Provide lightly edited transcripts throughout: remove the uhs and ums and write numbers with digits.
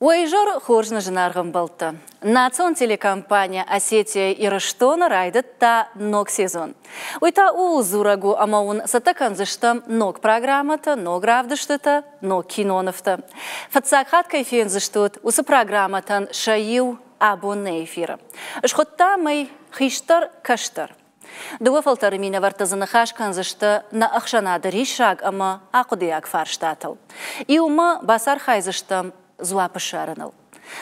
Уӕ изӕр хорз нӕ зынаргъ ӕмбӕлттӕ! Национ телекомпания Осетия-Ирыстон-ы райдыдта ног сезон. Уый та ууыл дзурӕг у, ӕмӕ уын цӕттӕ кӕндзыстӕм ног программӕтӕ, ног равдыстытӕ, ног кинонывтӕ. Фыццаг хатт кӕй фендзыстут, уыцы программӕтӕн сӕ иу абон нӕ эфиры. Схуыдтам ӕй «Хистӕр кӕстӕр». Дыууӕ фӕлтӕры минӕвӕрттӕ дзы ныхас кӕндзысты нӕ ӕхсӕнады риссаг ӕмӕ ахъуыдыйаг фарстатыл. Иумӕ бацархайдзыстӕм дзуапп ссарыныл.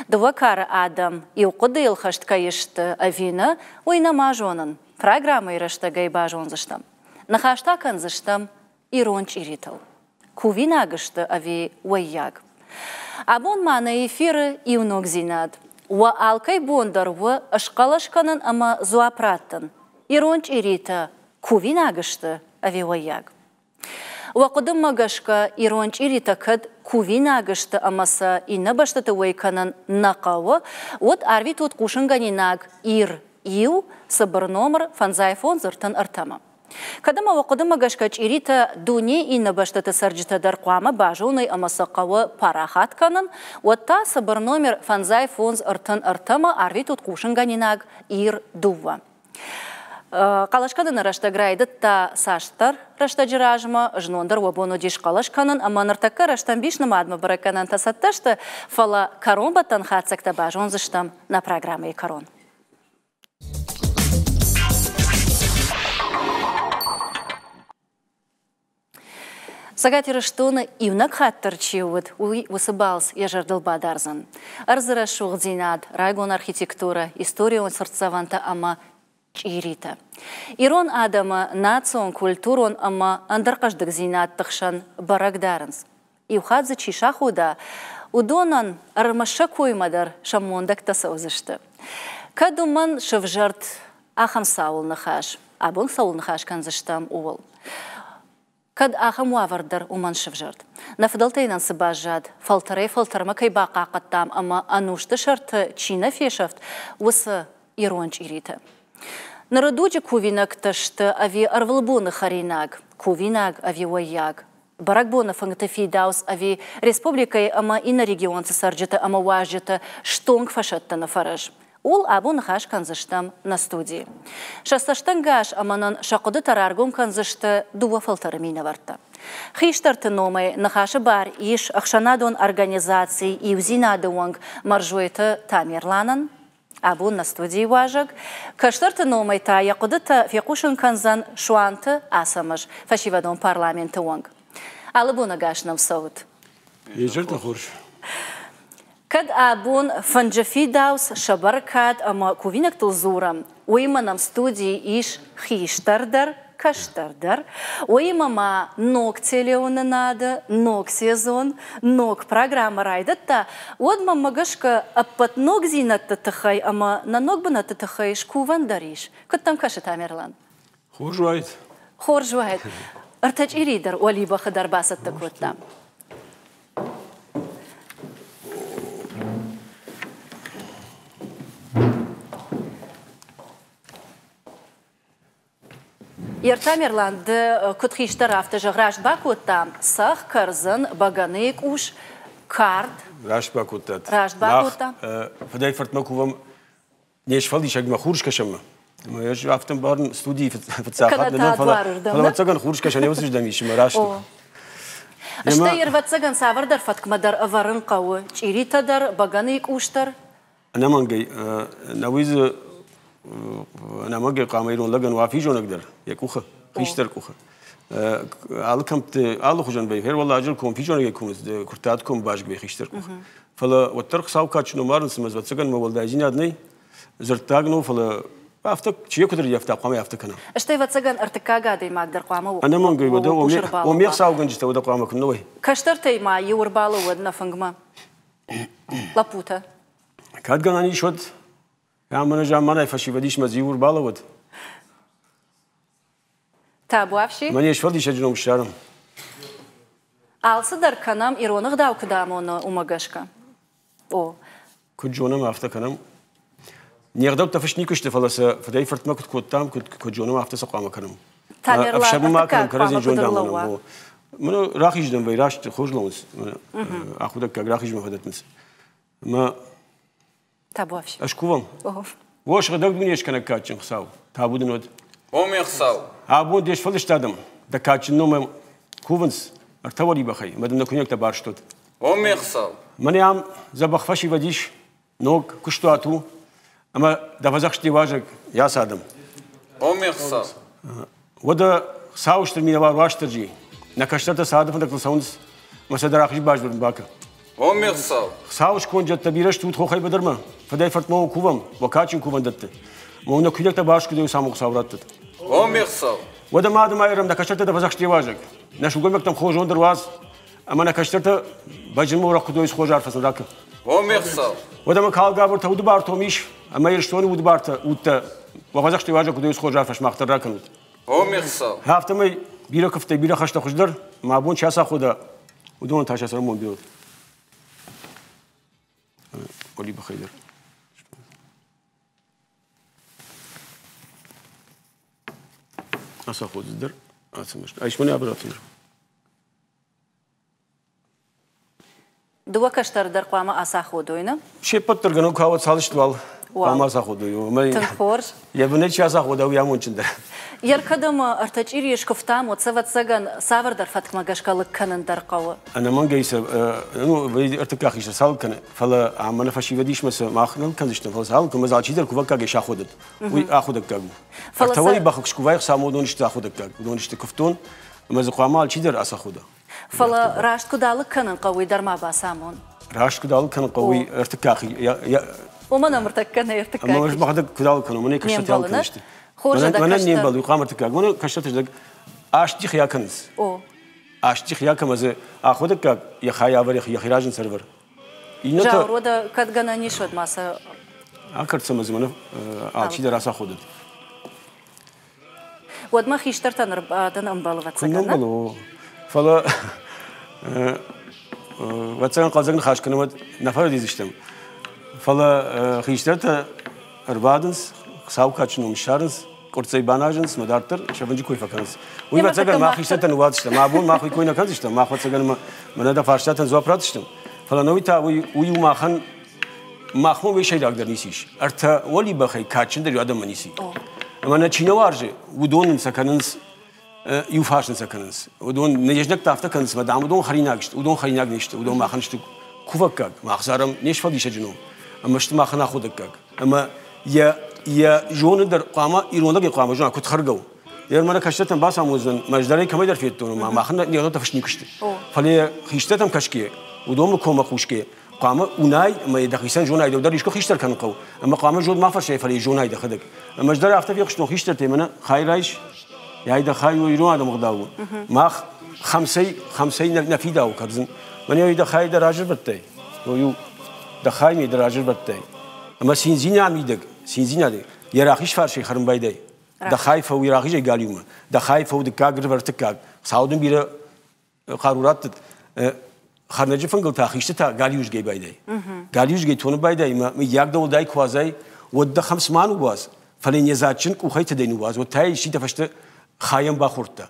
Дыууӕ кары адӕм иу хъуыдыйыл хӕст кӕй сты ӕви нӕ, уый нӕма зонын. Программӕйы рӕстӕгӕй базондзыстӕм. Ныхас та кӕндзыстӕм ирон чъиритыл. Кувинаг сты ӕви уӕййаг? Абон ма нӕ эфиры иу ногдзинад. Уӕ алкӕй бон дӕр у схъӕлӕс кӕнын ӕмӕ дзуапп раттын, ирон чъиритӕ кувинаг сты ӕви уӕййаг? Уӕ хъуыдымӕ гӕсгӕ, ирон чъиритӕ кӕд кувинаг сты ӕмӕ сӕ иннӕ бӕстӕты уӕй кӕнын нӕ хъӕуы, уӕд арвитут хъусынгӕнинаг Ир иу цыбыр номыр фӕндзай фондз ӕртын ӕртӕмӕ. Кӕд ӕмӕ уӕ хъуыдымӕ гӕсгӕ чъиритӕ дунейы иннӕ бӕстӕты цӕрджытӕ дӕр хъуамӕ базоной ӕмӕ сӕ хъӕуы парахат кӕнын, уӕд та цыбыр номер фӕндзай фондз ӕртын ӕртӕмӕ арвитут хъусынгӕнинаг Ир дыууӕ. Хъӕлӕс кӕныны рӕстӕг райдыдта цасдӕр рӕстӕджы размӕ, знон дӕр уӕ бон уыдис хъӕлӕс кӕнын ӕмӕ ныртӕккӕ рӕстӕмбис нымадмӕ бӕрӕггӕнӕнтӕ цӕттӕ сты, фӕлӕ кӕронбӕттӕн хатдзӕгтӕ базондзыстӕм нӕ программӕйы кӕрон. Цӕгат Ирыстоны иунӕг хатт дӕр чи уыд, уый уыцы балц йӕ зӕрдыл бадардзӕн. Ӕрдзы рӕсугъддзинад, рагон архитектурӕ, историон цыртдзӕвӕнтӕ ӕмӕ чъиритӕ. Ирон адӕмы национ, культурон ӕмӕ ӕндӕр хъӕздыгдзинӕдты хсӕн бӕрӕг дарынц. Иу хатт дзы чи сахода, уыдонӕн ӕрмӕст сӕ коймӕ дӕр сӕ мондӕгтӕ цӕудзысты. Кӕд уымӕн сӕвзӕрд ахӕм цауыл ныхас, абон цӕуыл ныхас кӕндзыстӕм, ууыл. Кӕд ахӕм уавӕр дӕр уымӕн сӕвзӕрд. Нӕ фыдӕлтӕй нын цы баззад, фӕлтӕрӕй-фӕлтӕрмӕ кӕй бахъахъхъӕдтам ӕмӕ ӕнусты сӕрты чи нӕ фесӕфт, уыцы ирон чъиритӕ. Ныры дуджы кувинӕгтӕ сты ӕви ӕрвылбоны хӕринаг, кувинаг ӕви уӕййаг, бӕрӕгбоны фынгты фидауц ӕви республикӕйы ӕмӕ иннӕ регионты цӕрджыты ӕмӕ уазджыты стонг фӕсӕттыны фӕрӕз. Ууыл абон ныхас кӕндзыстӕм нӕ студийы. Сӕ цӕстӕнгас ӕмӕ нын сӕ хъуыдытӕ раргом кӕндзысты дыууӕ фӕлтӕры минӕвӕрттӕ. Хистӕрты номӕй ныхасы бар ис ӕхсӕнадон организаци Иудзинад-ы уӕнг Мӕрзойты Тамерланӕн, Абон нӕ студийы уазӕг. Кӕстӕрты номӕй та йӕ хъуыдытӕ фехъусын кӕндзӕн Суанты Ацӕмӕз, фӕсивӕдон парламенты уӕнг. Алы бон ӕгас нӕм цӕут. Изӕртӕ хорз. Кӕд абон фынджы фидауц, сӕ бӕркад ӕмӕ кувинӕгтыл дзурӕм, уыимӕ нӕм студийы ис хистӕр дӕр, кӕстӕр дӕр. Уыимӕ ма ног телеуынынады, ног сезон, ног программӕ райдыдта, уӕд мӕнмӕ гӕсгӕ ӕппӕт ногдзинӕдты тыххӕй ӕмӕ нӕ ног бынӕтты тыххӕй скувӕн дӕр ис. Куыд дӕм кӕсы, Тамерлан? Хорз уаид. Хорз уаид. Ӕртӕ чъирийы дӕр уӕлибӕхы дӕр бацӕттӕ кодтам. Ертамерлан, ды куыд хистӕр, афтӕ зӕгъ, раст бакодтам цӕхх, кӕрдзын, бӕгӕныйы къус, кард. Раст бакодтат. Раст бакодтам. Фыдӕй фыртмӕ кувӕм не сфӕлдисӕгмӕ хурскӕсӕнмӕ. Ӕз афтӕ ӕмбарын студийы фыццаг хатт нӕ фӕлӕ ӕвӕццӕгӕн хурскӕсӕн уыцырдӕм ис ӕмӕ раст у. Стӕй ӕвӕццӕгӕн цавӕрдӕр фӕткмӕ дӕр ӕвӕрын хъӕуы чъиритӕ дӕр, бӕгӕныйы къус дӕр. Ӕнӕмӕнгӕй, нӕуый дзы ӕнӕмӕнгӕй хъуамӕ ирон лӕгӕн уа физонӕг дӕр йӕ къухы, хистӕр къухы. Алы кӕмтты алыхуызӕн вӕййы. Уӕлладжыр ком физонӕгӕй комынц, Куырттаты ком базыг вӕййы хистӕр къухы. Фӕлӕ уӕддӕр Хуыцау кадджын ном арынц, ӕмӕ ӕвӕццӕгӕн мӕ уӕлдайдзинад нӕй. Дзырддаг нӕу, фӕлӕ афтӕ чи йӕ куыд ӕрййӕфта, хъуамӕ афтӕ кӕна. Стӕй, ӕвӕццӕгӕн, ӕртыккаг адӕймаг дӕр хъуамӕ Ӕнӕмӕнгӕй, уӕдӕ омӕ ӕхсаугӕнджытӕ уӕдӕ хъуамӕ куыннӕ уой. Кӕстӕртӕй ма иу ӕрбалӕууӕд нӕ фынгмӕ. Лӕппутӕ. Кӕд гӕнӕн ис, уӕд ӕмӕ замманай фӕсивӕд ис мӕ дзиуы ӕрбалӕууӕд. Табуафси. Мӕ не сфӕлдисӕджы ном ссарӕм. Алцыдӕр кӕнӕм, ирон ӕгъдау куыд амоны, уымӕ гӕсгӕ. О. Куыд зонӕм, афтӕ кӕнӕм. Не гъдӕуттӕ фыст никуы сты, фӕлӕ сӕ фыдӕй фыртмӕ куыд кодтам, куыд зонӕм, афтӕ сӕ хъуамӕ кӕнӕм. Ӕфсӕрмы ма кӕнӕм, кӕрӕдзи зонд амонӕм. Мын рахиздӕн вӕй раст хорз лӕууынц, ахудӕггаг рахизмӕ фӕдӕттынц. Ӕмӕ Табуафси. Ӕз кувӕм. О, сыгъдӕг дуне скӕнӕг кадджын Хуыцау, табу дын уӕд. О, ме Хуыцау! Абон де сфӕлдыст адӕм дӕ кадджын номӕн кувынц ӕртӕ уӕлибӕхӕй ӕмӕ дын нӕ куынӕгтӕ барстот. О, ме Хуыцау! Мӕнӕ ам дзӕбӕх фӕсивӕд ис, ног куыстуат у, ӕмӕ дӕ фӕдзӕхст де уазӕг, йас адӕм. О, ме Хуыцау! Уӕдӕ Хуыцауы стыр минӕвар Уастырджи, нӕ кӕстӕртӕ царды фӕндӕгтыл цӕуынц, ӕмӕ сӕ дӕ рахиз базмӕлын бакӕ. О, ме Хуыцау! Хуыцауы сконджӕттӕ бирӕ стут хохӕй быдырмӕ, фыдӕй фыртмӕ кувӕм, уӕ кадджын кувӕндӕтты. Мӕ нӕ куыйнӕгтӕ баскуыдӕй саму Хуыцау раттӕд. О, ме Хуыцау! Уӕдӕ ма адӕм нӕ кӕстӕртӕ дӕ фӕдзӕхст де уазӕг. Нӕ сылгоймӕгтӕм хорз зонд ӕруадз, ӕмӕ нӕ кӕстӕртӕ бӕзджынмӕ уӕрӕх куыд уой, хорз арфӕ сын ракӕ. О, ме Хуыцау! Уӕдӕ мӕ калгабыртӕ уды бартом ис, ӕмӕ Ирыстоны уды бартӕ удтӕ уӕ фӕдзӕхст де уазӕг куыд уой, хорз арфӕ сымах дӕр ракӕнут. О, ме Хуыцау! Афтӕмӕй бирӕ куывдтӕй бирӕ хӕстӕ хуыздӕр, мӕ бон чи ацахода, уыдонӕн та сӕ цӕрӕнбон бирӕ. Олибахай дӕр. Ацаходы дӕр ацымӕст. Айс мӕнӕ абыр ацымӕст. Дыууӕ кӕстӕр дӕр хъуамӕ ацаходой, нӕ? Се ппӕт дӕр гӕнӕн куы ауӕд цалысты уал хъуамӕ ацаходой. Тынг хорз. Йӕ бынӕй чи ацахода, уый амондджындӕр. Йӕ кӕд ӕмӕ ӕртӕ чъирийы скуывтам, уӕд сӕ, ӕвӕццӕгӕн, цавӕрдӕр фӕткмӕ гӕсгӕ лыг кӕнын дӕр хъӕуы. Ӕнӕмӕнгӕй сӕ, ну, ӕртыккаг хистӕр цал кӕны, фӕлӕ ам мӕнӕ фӕсивӕд ис мӕ сӕ мах нал кӕндзыстӕм, фӕлӕ цал кӕны, алчидӕр кувӕггагӕй саходӕд. Уый аходӕггаг у. Ӕртӕуӕй бӕхы скувай хуыцаумӕ уыдон сты аходӕггаг, уыдон сты куывтон, ӕмӕ дзы хъуамӕ алчидӕр ацахода. Фӕлӕ раст куыд алыг кӕнын хъӕуы, уый дӕр ма бацамон. Раст куыд алыг кӕнын хъӕуы, уый ӕртыккаг. Уымӕн ӕмӕ ӕртӕккӕ нӕ ӕртыккаг. Ӕмӕ мӕхӕдӕг куыд алыг кӕнон, мӕнӕ кӕстӕртӕ алыг кӕнысты. Хорз, Мӕнӕн не мбӕлы, уый хъуамӕ ӕртыккаг. Мӕнӕ кӕстӕртӕ зӕг аст дихы акӕнынц. О. Аст дихы акӕм ӕмӕ дзы аходӕггаг йӕ хай авӕр, йӕхи разын сӕрвӕр. Иннӕтӕ... Зауыр, кӕд гӕнӕн ис, уӕд ма сӕ... Акӕрддзӕн ӕмӕ дзы мӕнӕ алчидӕр ацаходӕд. Уӕдмӕ хистӕртӕн ӕрбадын ӕмбӕлы, ӕвӕццӕгӕн. Ӕмбӕлы, о. Фӕлӕ ӕвӕццӕгӕн хъӕлдзӕг ныхас кӕнӕм, уӕд нӕ фӕрӕдидзыстӕм. Фӕлӕ хистӕртӕ ӕрбадынц, Хуыцауы кадджын ном ссарынц, къуырццӕй баназынц ӕмӕ дарддӕр сӕ фынджы кой фӕкӕнынц. Уый ӕвӕццӕгӕн мах хистӕртӕ ныууадздзыстӕм. Абон мах уый кой нӕ кӕндзыстӕм, мах ӕвӕццӕгӕн мӕнӕ дӕ фарстатӕн дзуапп ратдзыстӕм. Фӕлӕ нӕ уый та уый у махӕн махмӕ уый сӕйрагдӕр ницы ис. Ӕртӕ уӕлибӕхӕй кадджындӕр иу адӕммӕ ницы. Ӕмӕ нӕ чи нӕ уарзы, уыдон нын сӕ кӕнынц, иу фарс нын сӕ кӕнынц. Уыдон не знӕгтӕ афтӕ кӕнынц, ӕмӕ дам, уыдон хӕринаг сты, уыдон хӕринаг не сты, уыдон махӕн сты кувӕггаг, мах зарӕм не сфӕлдисӕджы ном, ӕмӕ сты махӕн аходӕггаг. Ӕмӕ йӕ йӕ зоны дӕр хъуамӕ ирон лӕгӕй хъуамӕ зона, куыд хӕргӕ у. Йӕ мӕнӕ кӕстӕртӕн бацамондзӕн, мӕздӕрӕй кӕмӕйдӕр федтон, ӕмӕ махӕн не гъдӕуттӕ фыст никуы сты. Фӕлӕ хистӕртӕм кӕсгӕ, уыдонмӕ коммӕ хъусгӕ, хъуамӕ уынай ӕмӕ йӕ дӕхицӕн зонай, дӕу дӕр искуы хистӕр кӕнын хъӕуы, ӕмӕ хъуамӕ зонд ма фӕрсай, фӕлӕ йӕ зонай дӕхӕдӕг. Ӕмӕ ӕз дӕр афтӕ фехъуыстон хистӕртӕй, мӕнӕ хай райс, яй дӕ хай у ирон адӕмы ӕгъдау у. Мах хӕмцӕй, хӕмцӕй нӕ фидауы кӕрдзын. Мӕнӕ дӕ хай дӕ разӕрвӕттӕй, иу дӕ хай ме дӕ разӕрвӕттӕй. Ӕмӕ циндзинад мидӕг, циндзинады йӕ рахиз фарсӕй хӕрын байдай. Дӕ хай фӕу йӕ рахизӕй галиумӕ, дӕ хай фӕу дыккаг, ӕртыккаг. Цау дын бирӕ хъару раттыд. Хӕрнӕджы фынгыл та хистытӕ галиузгӕй байдай. Галиузгӕй тоны байдай ӕмӕ мыййаг дӕ уӕлдай куы уадзай, уӕд дӕ хӕмц ма ныууадз, фӕлӕ не дзаджджын къухӕй тыдӕй ныууадз, уӕд та исчи дӕ фӕстӕ хайӕн бахордта.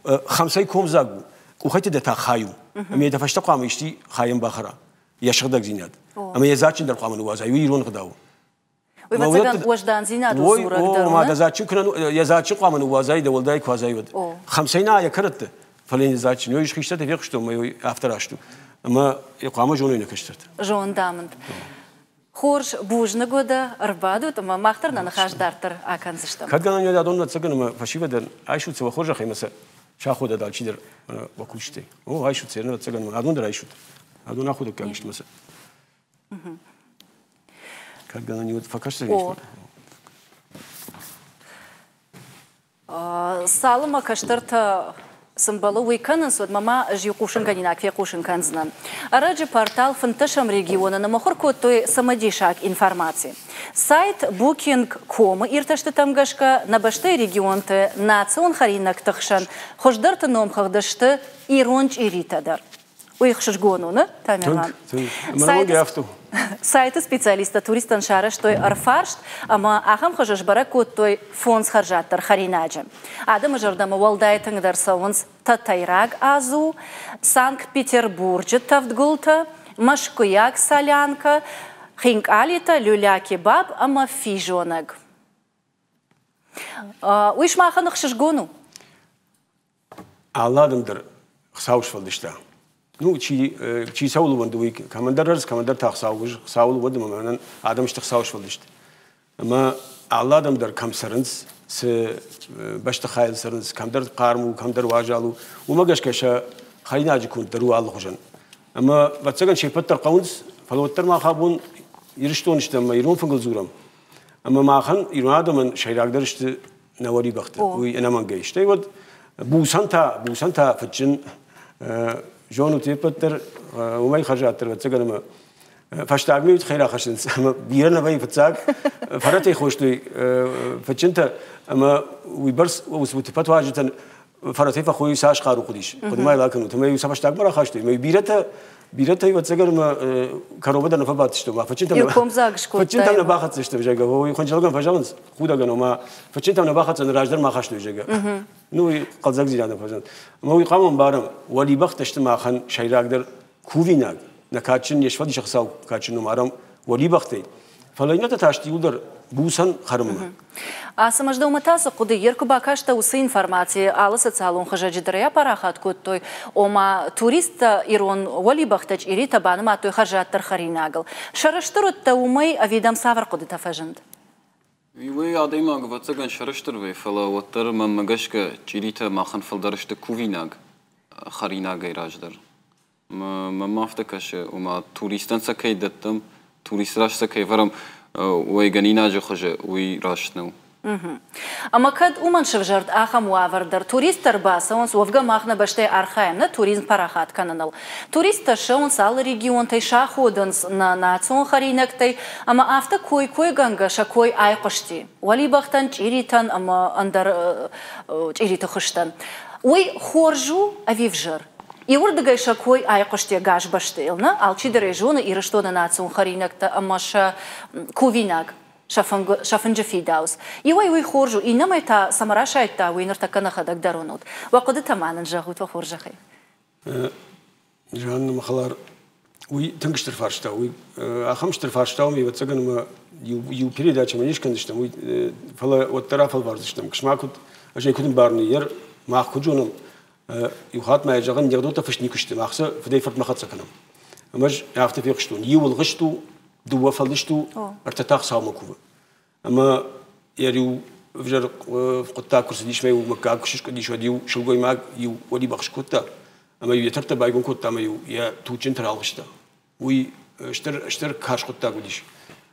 Хӕмцӕй комдзаг у, къухӕй тыдӕ та хай у. Ӕмӕ дӕ фӕстӕ хъуамӕ исчи хайӕн бахӕра йӕ сыгъдӕгдзинад. Ӕмӕ йӕ дзаджджын дӕр хъуамӕ ныууадзай, уый ирон ӕгъдау у. Уый ӕвӕццӕгӕн уӕздандзинад у дзурӕг дӕр. Ма дӕ дзаджджын куы йӕ дзаджджын хъуамӕ ныууадзай, дӕ уӕлдай куы уадзай, уӕд. Хӕмцӕй нӕ йӕ кӕрӕтты, фӕлӕ йын дзаджджын. Ой, хистӕртӕ фехъуыстон, ӕмӕ афтӕ раст у. Ӕмӕ хъуамӕ зоной нӕ кӕстӕртӕ. Зондамынд. Хорз, бузныг уӕдӕ, ӕрбадут ӕмӕ мах дӕр нӕ ныхас дарддӕр акӕндзыстӕм. Кӕд гӕнӕн уӕд адон ӕцӕгӕн ӕмӕ фӕсивӕдӕн айсут сӕ уӕ хорзӕх ӕмӕ сӕ саходӕд алчидӕр уӕ кусджытӕй. О, айсут сӕ, ӕцӕгӕн адон дӕр айсут. Адон аходӕггаг сты мӕ сӕ. Кӕд гӕнӕн уӕд фӕкӕсдзӕнис. Цалынмӕ кӕстӕртӕ цы мбӕлы, уый кӕнынц, уӕдмӕ ма ӕз иу хъусынгӕнинаг фехъусын кӕндзынӕн. Ӕрӕджы портал фынддӕсӕм регионы ныммыхуыр кодтой цымыдисаг информаци. Сайт Booking.com-ы иртӕстытӕм гӕсгӕ нӕ бӕстӕйы регионты национ хӕринӕгты хсӕн хуыздӕрты номхыгъды сты ирон чъиритӕ дӕр. Уый ӕхсызгон у, нӕ, Тамерлан? Сайты специалисттӕ туристтӕн сарӕзтой ӕрфарст ӕмӕ ахӕм хуызы сбӕрӕг кодтой фондз хӕрзаддӕр хӕринаджы. Адӕмы зӕрдӕмӕ уӕлдай тынгдӕр цӕуынц тӕтӕйраг азу, Санкт-Петербурджы тӕвдгуылтӕ, мӕскуыйаг солянкӕ, хинкъалитӕ, люля-кебаб ӕмӕ физонӕг. Уый сымахӕн ӕхсызгон у? Алы адӕм дӕр Хуыцау сфӕлдыста. Ну, чи, чи цӕуыл уӕнды, уый кӕмӕндӕр ӕрдз, кӕмӕндӕр та Хуыцау, Хуыцауыл уӕд ӕмӕ мӕнӕн адӕм сты Хуыцау сфӕлдыст. Ӕмӕ алы адӕм дӕр кӕм цӕрынц, цы бӕстыхайыл цӕрынц, кӕмдӕр хъарм у, кӕмдӕр уазал у, уымӕ гӕсгӕ сӕ хӕринаджы конд дӕр у алыхуызӕн. Ӕмӕ, ӕвӕццӕгӕн, се ппӕт дӕр хъӕуынц, фӕлӕ уӕддӕр мах абон Ирыстоны стӕм ӕмӕ ирон фынгыл дзурӕм. Ӕмӕ махӕн, ирон адӕмӕн, сӕйрагдӕр сты нӕ уӕлибӕхтӕ, уый ӕнӕмӕнгӕй. Стӕй уӕд буцӕн та, буцӕн та фыдджын зонут се ппӕт дӕр, уымӕй хӕрзаддӕр, ӕвӕццӕгӕн, ӕмӕ фӕстагмӕ уый тыххӕй рахӕссынц, ӕмӕ бирӕ нӕ вӕййы фыццаг фӕрӕтӕй хостой фыдджынтӕ, ӕмӕ уыйбӕрц уыцы уазджытӕн фӕрӕтӕй фӕхойы цас хъару хъуыдис, хъуыдымӕ йыл акӕнут. Ӕмӕ-иу сӕ фӕстагмӕ рахастой, ӕмӕ бирӕтӕ бирӕтӕ ӕвӕццӕгӕн ӕмӕ коробӕ дӕр нӕ фӕбадтысты, ома фыдджынтӕм фыдджынтӕм нӕ бахӕццӕ сты, зӕгъгӕ, уый хынджылӕгӕн фӕзӕгъынц, худӕгӕн, ома фыдджынтӕм нӕ бахӕццӕ, раздӕр ма хастой, зӕгъгӕ. Ну, уый хъӕлдзӕгдзинад нӕ фӕзынд. Ӕмӕ уый хъуамӕ ӕмбарӕм, уӕлибӕхтӕ сты махӕн сӕйрагдӕр кувинаг, нӕ кадджын, не сфӕлдисӕг Хуыцау кадджын ном арӕм уӕлибӕхтӕй. Фӕлӕ иннӕтӕ та сты иуылдӕр буцӕн хӕрынмӕ. Ацӕмӕз, дӕумӕ та цы хъуыды йе ркуы бакастӕ уыцы информаци алы социалон хызӕджы дӕр ӕй апарахат кодтой, ома туристтӕ ирон уӕлибӕхтӕ, чъиритӕ банымадтой хӕрзаддӕр хӕринагыл. Сӕрыстыр уыдтӕ уымӕй ӕви дӕм цавӕр хъуыдытӕ фӕзынд? Уый адӕймаг, ӕвӕццӕгӕн, сӕрыстыр вӕййы, фӕлӕ уӕддӕр, мӕнмӕ гӕсгӕ, чъиритӕ махӕн фылдӕр сты кувинаг хӕринагӕй раздӕр. Мӕнмӕ афтӕ кӕсы, ома туристӕн сӕ кӕй дӕттӕм, туристы раз сӕ кӕй вӕрӕм, уӕйгӕнинаджы хуызы, уый раст нӕу. Ӕмӕ кӕд уымӕн сывзӕрд ахӕм уавӕр дӕр, туристтӕ ӕрбацӕуынц, уӕвгӕ мах нӕ бӕстӕйы архайӕм нӕ туризм парахат кӕныныл. Туристтӕ ссӕуынц алы регионтӕй, саходынц нӕ национ хӕринӕгтӕй, ӕмӕ афтӕ кой-койгӕнгӕ сӕ кой айхъуысти уӕлибӕхтӕн, чъиритӕн ӕмӕ ӕндӕр чъириты хуызтӕн. Уый хорз у ӕви взӕр? Иуырдыгӕй сӕ кой айхъуысти ӕгас бӕстӕйыл, нӕ? Алчидӕр ӕй зоны Ирыстоны национ хӕринӕгтӕ ӕмӕ сӕ кувинаг, сӕ фынджы фидауц. Иуӕй уый хорз у, иннӕмӕй та цӕмӕ расайдта, уый ныртӕккӕ нӕхӕдӕг дӕр уынут. Уӕ хъуыдытӕ ма нын зӕгъут уӕ хорзӕхӕй. Жанна Махалар, уый тынг стыр фарста. Уый ахӕм стыр фарста у, ӕвӕццӕгӕн ӕмӕ иу передачӕмӕ не скӕндзыстӕм, уый, фӕлӕ уӕддӕр афӕлвардзыстӕм. Куысмӕ куыд, ӕз ӕй куыд ӕмбарын, ер мах куыд зонӕм, иу хатт ма зӕгъын, не гъдӕуттӕ фыст никуы сты, мах сӕ фыдӕй фыртмӕ хӕццӕ кӕнӕм. Ӕмӕ ӕз афтӕ фехъуыстон, иу ӕлгъыст у, дыууӕ фӕлдыст у, ӕртӕ та Хуыцаумӕ кувы. Ӕмӕ йӕ иу ӕвзӕр хъуыддаг куы рцыдис, мӕ-иу мыггаг куы сыскъуыдис, уӕд-иу сылгоймаг иу уӕлибӕх скодта ӕмӕ-иу йӕ тӕрттӕ байгом кодта ӕмӕ-иу йӕ туджджынты ралгъыста. Уый стыр, стыр карз хъуыддаг уыдис.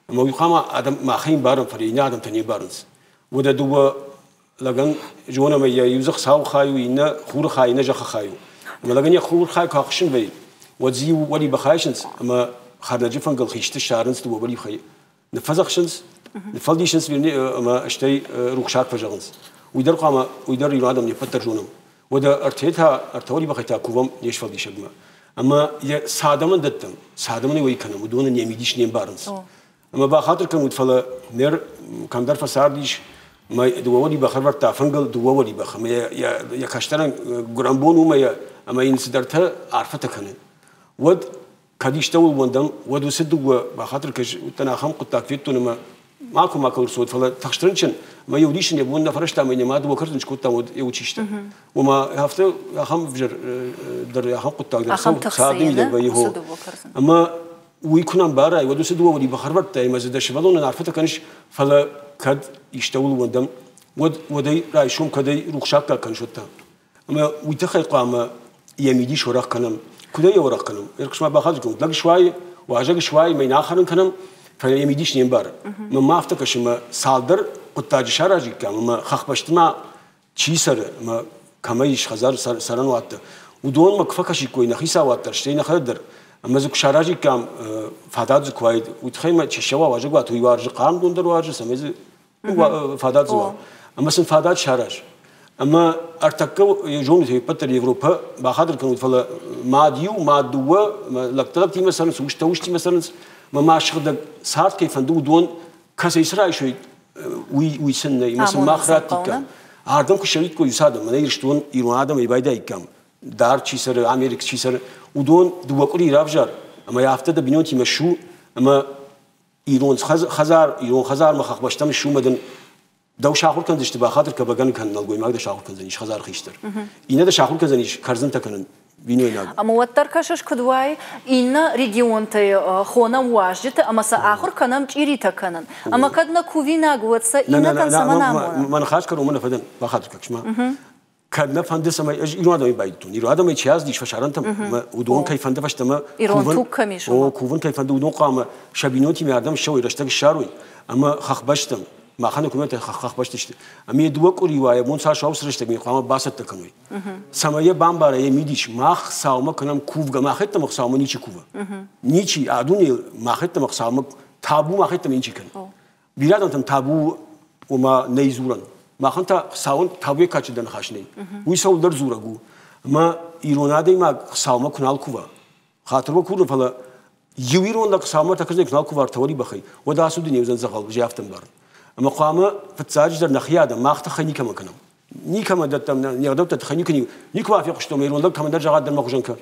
Ӕмӕ уый хъуамӕ адӕм махӕй ӕмбарӕм, фӕлӕ иннӕ адӕмтӕ не мбарынц. Уӕдӕ дыууӕ лӕгӕн зон ӕмӕ йӕ иу дзы Хуыцауы хай у, иннӕ хуры хай, иннӕ зӕххы хай у. Ӕмӕ лӕгӕн йӕ хуры хай куы ахуыссын вӕййы, уӕд дзы иу уӕлибӕх айсынц ӕмӕ хӕрнӕджы фынгыл хисты ссарынц дыууӕ уӕлибӕхы ныффӕдзӕхсынц, ныффӕлдисынц ӕмӕ стӕй рухсаг фӕзӕгъынц. Уый дӕр хъуамӕ, уый дӕр ирон адӕм не ппӕт дӕр зонӕм. Уӕдӕ ӕртӕ та, ӕртӕ уӕлибӕхӕй та кувӕм не сфӕлдисӕгмӕ. Ӕмӕ йӕ цы адӕмӕн дӕттӕм, цы адӕмӕн уӕй кӕнӕм, уыдоны не мидис не мбарынц. Ӕмӕ бахатыр кӕнут, фӕлӕ ныр кӕмдӕр фӕцардис, мӕ дыууӕ уӕлибӕх ӕрвӕрдта фынгыл дыууӕ уӕлибӕх, ӕмӕ йӕ кӕстӕрӕн гуырӕнбон у ӕмӕ йын цыдӕртӕ арфӕтӕ кӕны. Уӕд кӕд истӕуыл уӕндӕм, уӕд уыцы дыууӕ бахатыр кӕс, уыдтӕн ахӕм хъуыддаг федтон ӕмӕ макуы макуы ӕрцӕуӕд, фӕлӕ тыхст рынчын, ӕмӕ иу дисын йӕ бон нӕ фӕрӕзта ӕмӕ йын йӕ мад дыууӕ кӕрдзын скодта, уӕд йӕ учисты. Ома афтӕ ахӕм ӕвзӕр дӕр ахӕм хъуыддаг дӕр царды мидӕг вӕййы хо. Ӕмӕ уый куы нӕ ӕмбарай, уӕд уыцы дыууӕ уӕди бахӕрвӕрдтай ӕмӕ дзы дӕ сывӕллонӕн арфӕтӕ кӕныс, фӕлӕ кӕд истӕуыл уӕндӕм, уӕд уӕдӕй райсом кӕдӕй рухсаккаг кӕныс уӕд та. Ӕмӕ уый тыххӕй хъуамӕ йӕ мидис уӕрӕх кӕнӕм. Куыдӕй йӕ уӕрӕх кӕнӕм? Ӕркӕс-ма бахатыр кӕнут. Лӕг суайы, уазӕг суайы, мӕ йын ахӕрын кӕнӕм, фӕлӕ йӕ мидис не мбары. Мӕнмӕ афтӕ кӕсы, ӕмӕ цалдӕр хъуыддаджы саразиккам, ӕмӕ хӕхбӕсты ма чи цӕры ӕмӕ кӕмӕ ис хӕдзар цӕрӕнуӕттӕ, уыдонмӕ куы фӕкӕсиккой нӕ хицауад дӕр, стӕй нӕхӕдӕг дӕр, ӕмӕ дзы куы саразиккам, фадат дзы куы уаид, уый тыххӕй ма чи ссӕуа уазӕгуат, уый уарзы хъарм дон дӕр уарзы, цӕмӕй дзы фадат дзы уа. Ӕмӕ сын фадат сараз. Ӕмӕ ӕртӕккӕ зонут, ӕппӕт дӕр Европӕ бахатыр кӕнут, фӕлӕ мад иу, мад дыууӕ, лӕгтӕ лӕгтимӕ цӕрынц, устӕ устимӕ цӕрынц, ӕмӕ ма сыгъдӕг цард кӕй фӕнды, уыдон кӕцӕй цы райсой, уый, уый сын нӕй. Ӕмӕ сын мах раттиккам. Ардӕм куы ссӕуиккой уыцы адӕм, мӕнӕ Ирыстон ирон адӕмӕй байдаиккам, дард чи цӕры, Америкы чи цӕры, уыдон дыууӕ къуыри равзар, Ӕмӕ афтӕ дӕ бинонтимӕ ссу, ӕмӕ ирон хӕдзар, ирон хӕдзармӕ хӕхбӕстӕм ссу ӕмӕ дын дӕу сахуыр кӕндзысты бахатыр кӕбӕгӕн кӕнын, нӕлгоймаг дӕ сахуыр кӕндзӕнис хӕдзары хистӕр. Иннӕ дӕ сахуыр кӕндзӕнис кӕрдзынтӕ кӕнын, бинойнаг. Ӕмӕ уӕддӕр кӕсыс, куыд уай, иннӕ регионтӕй хонӕм уазджыты ӕмӕ сӕ ахуыр кӕнӕм чъиритӕ кӕнын. Ӕмӕ кӕд нӕ кувинаг, уӕд сӕ иннӕтӕн цӕмӕн амонӕм? Мӕ ныхас кӕронмӕ нӕ фӕдӕн, бахатыр кӕс-ма. Кӕд нӕ фӕнды, цӕмӕй ӕз ирон адӕмӕй байдыдтон, ирон адӕмӕй чи аздис фӕсарӕнтӕм, уыдон кӕй фӕнды фӕстӕмӕ ирон туг кӕм ис, о, кувын кӕй фӕнды, уыдон хъуамӕ сӕ бинонтимӕ ардӕм ссӕуой, рӕстӕг ссарой ӕмӕ хӕхбӕстӕм, махӕн документтӕ хӕхбӕсты сты, ӕмӕ йӕ дыууӕ къуыри уа, йӕ бон цас уа, уыцы рӕстӕг хъуамӕ бацӕттӕ кӕной. Цӕмӕй йӕ бамбара йӕ мидис, мах Хуыцаумӕ кӕнӕм кувгӕ, мах ӕддӕмӕ Хуыцаумӕ ничи кувы. Ничи, а дунейыл мах ӕддӕмӕ Хуыцаумӕ табу мах ӕддӕмӕ ничи кӕны. Бирӕ адӕмтӕн табу ома нӕй дзурӕн. Махӕн та Хуыцауӕн табуйы кадджындӕр ныхас нӕй. Уый цӕуылдӕр дзурӕг у. Ӕмӕ ирон адӕймаг Хуыцаумӕ куы нал кува, хатыр уӕ курын, фӕлӕ иу ирон лӕг Хуыцаумӕ тӕккӕ куы нал кува ӕртӕуӕли бӕхӕй, уӕд ацы дуне уыдзӕн дзӕгъӕл, афтӕ ӕмбарын. Ӕмӕ хъуамӕ фыццаджыдӕр нӕхи адӕм мах тыххӕй никӕмӕн кӕнӕм. Никӕмӕн дӕттӕм не гъдӕуттӕ тыххӕй никуы никуы ма фехъуыстон, ирон лӕг кӕмӕндӕр зӕгъӕд дӕр мӕ хуызӕн кӕ.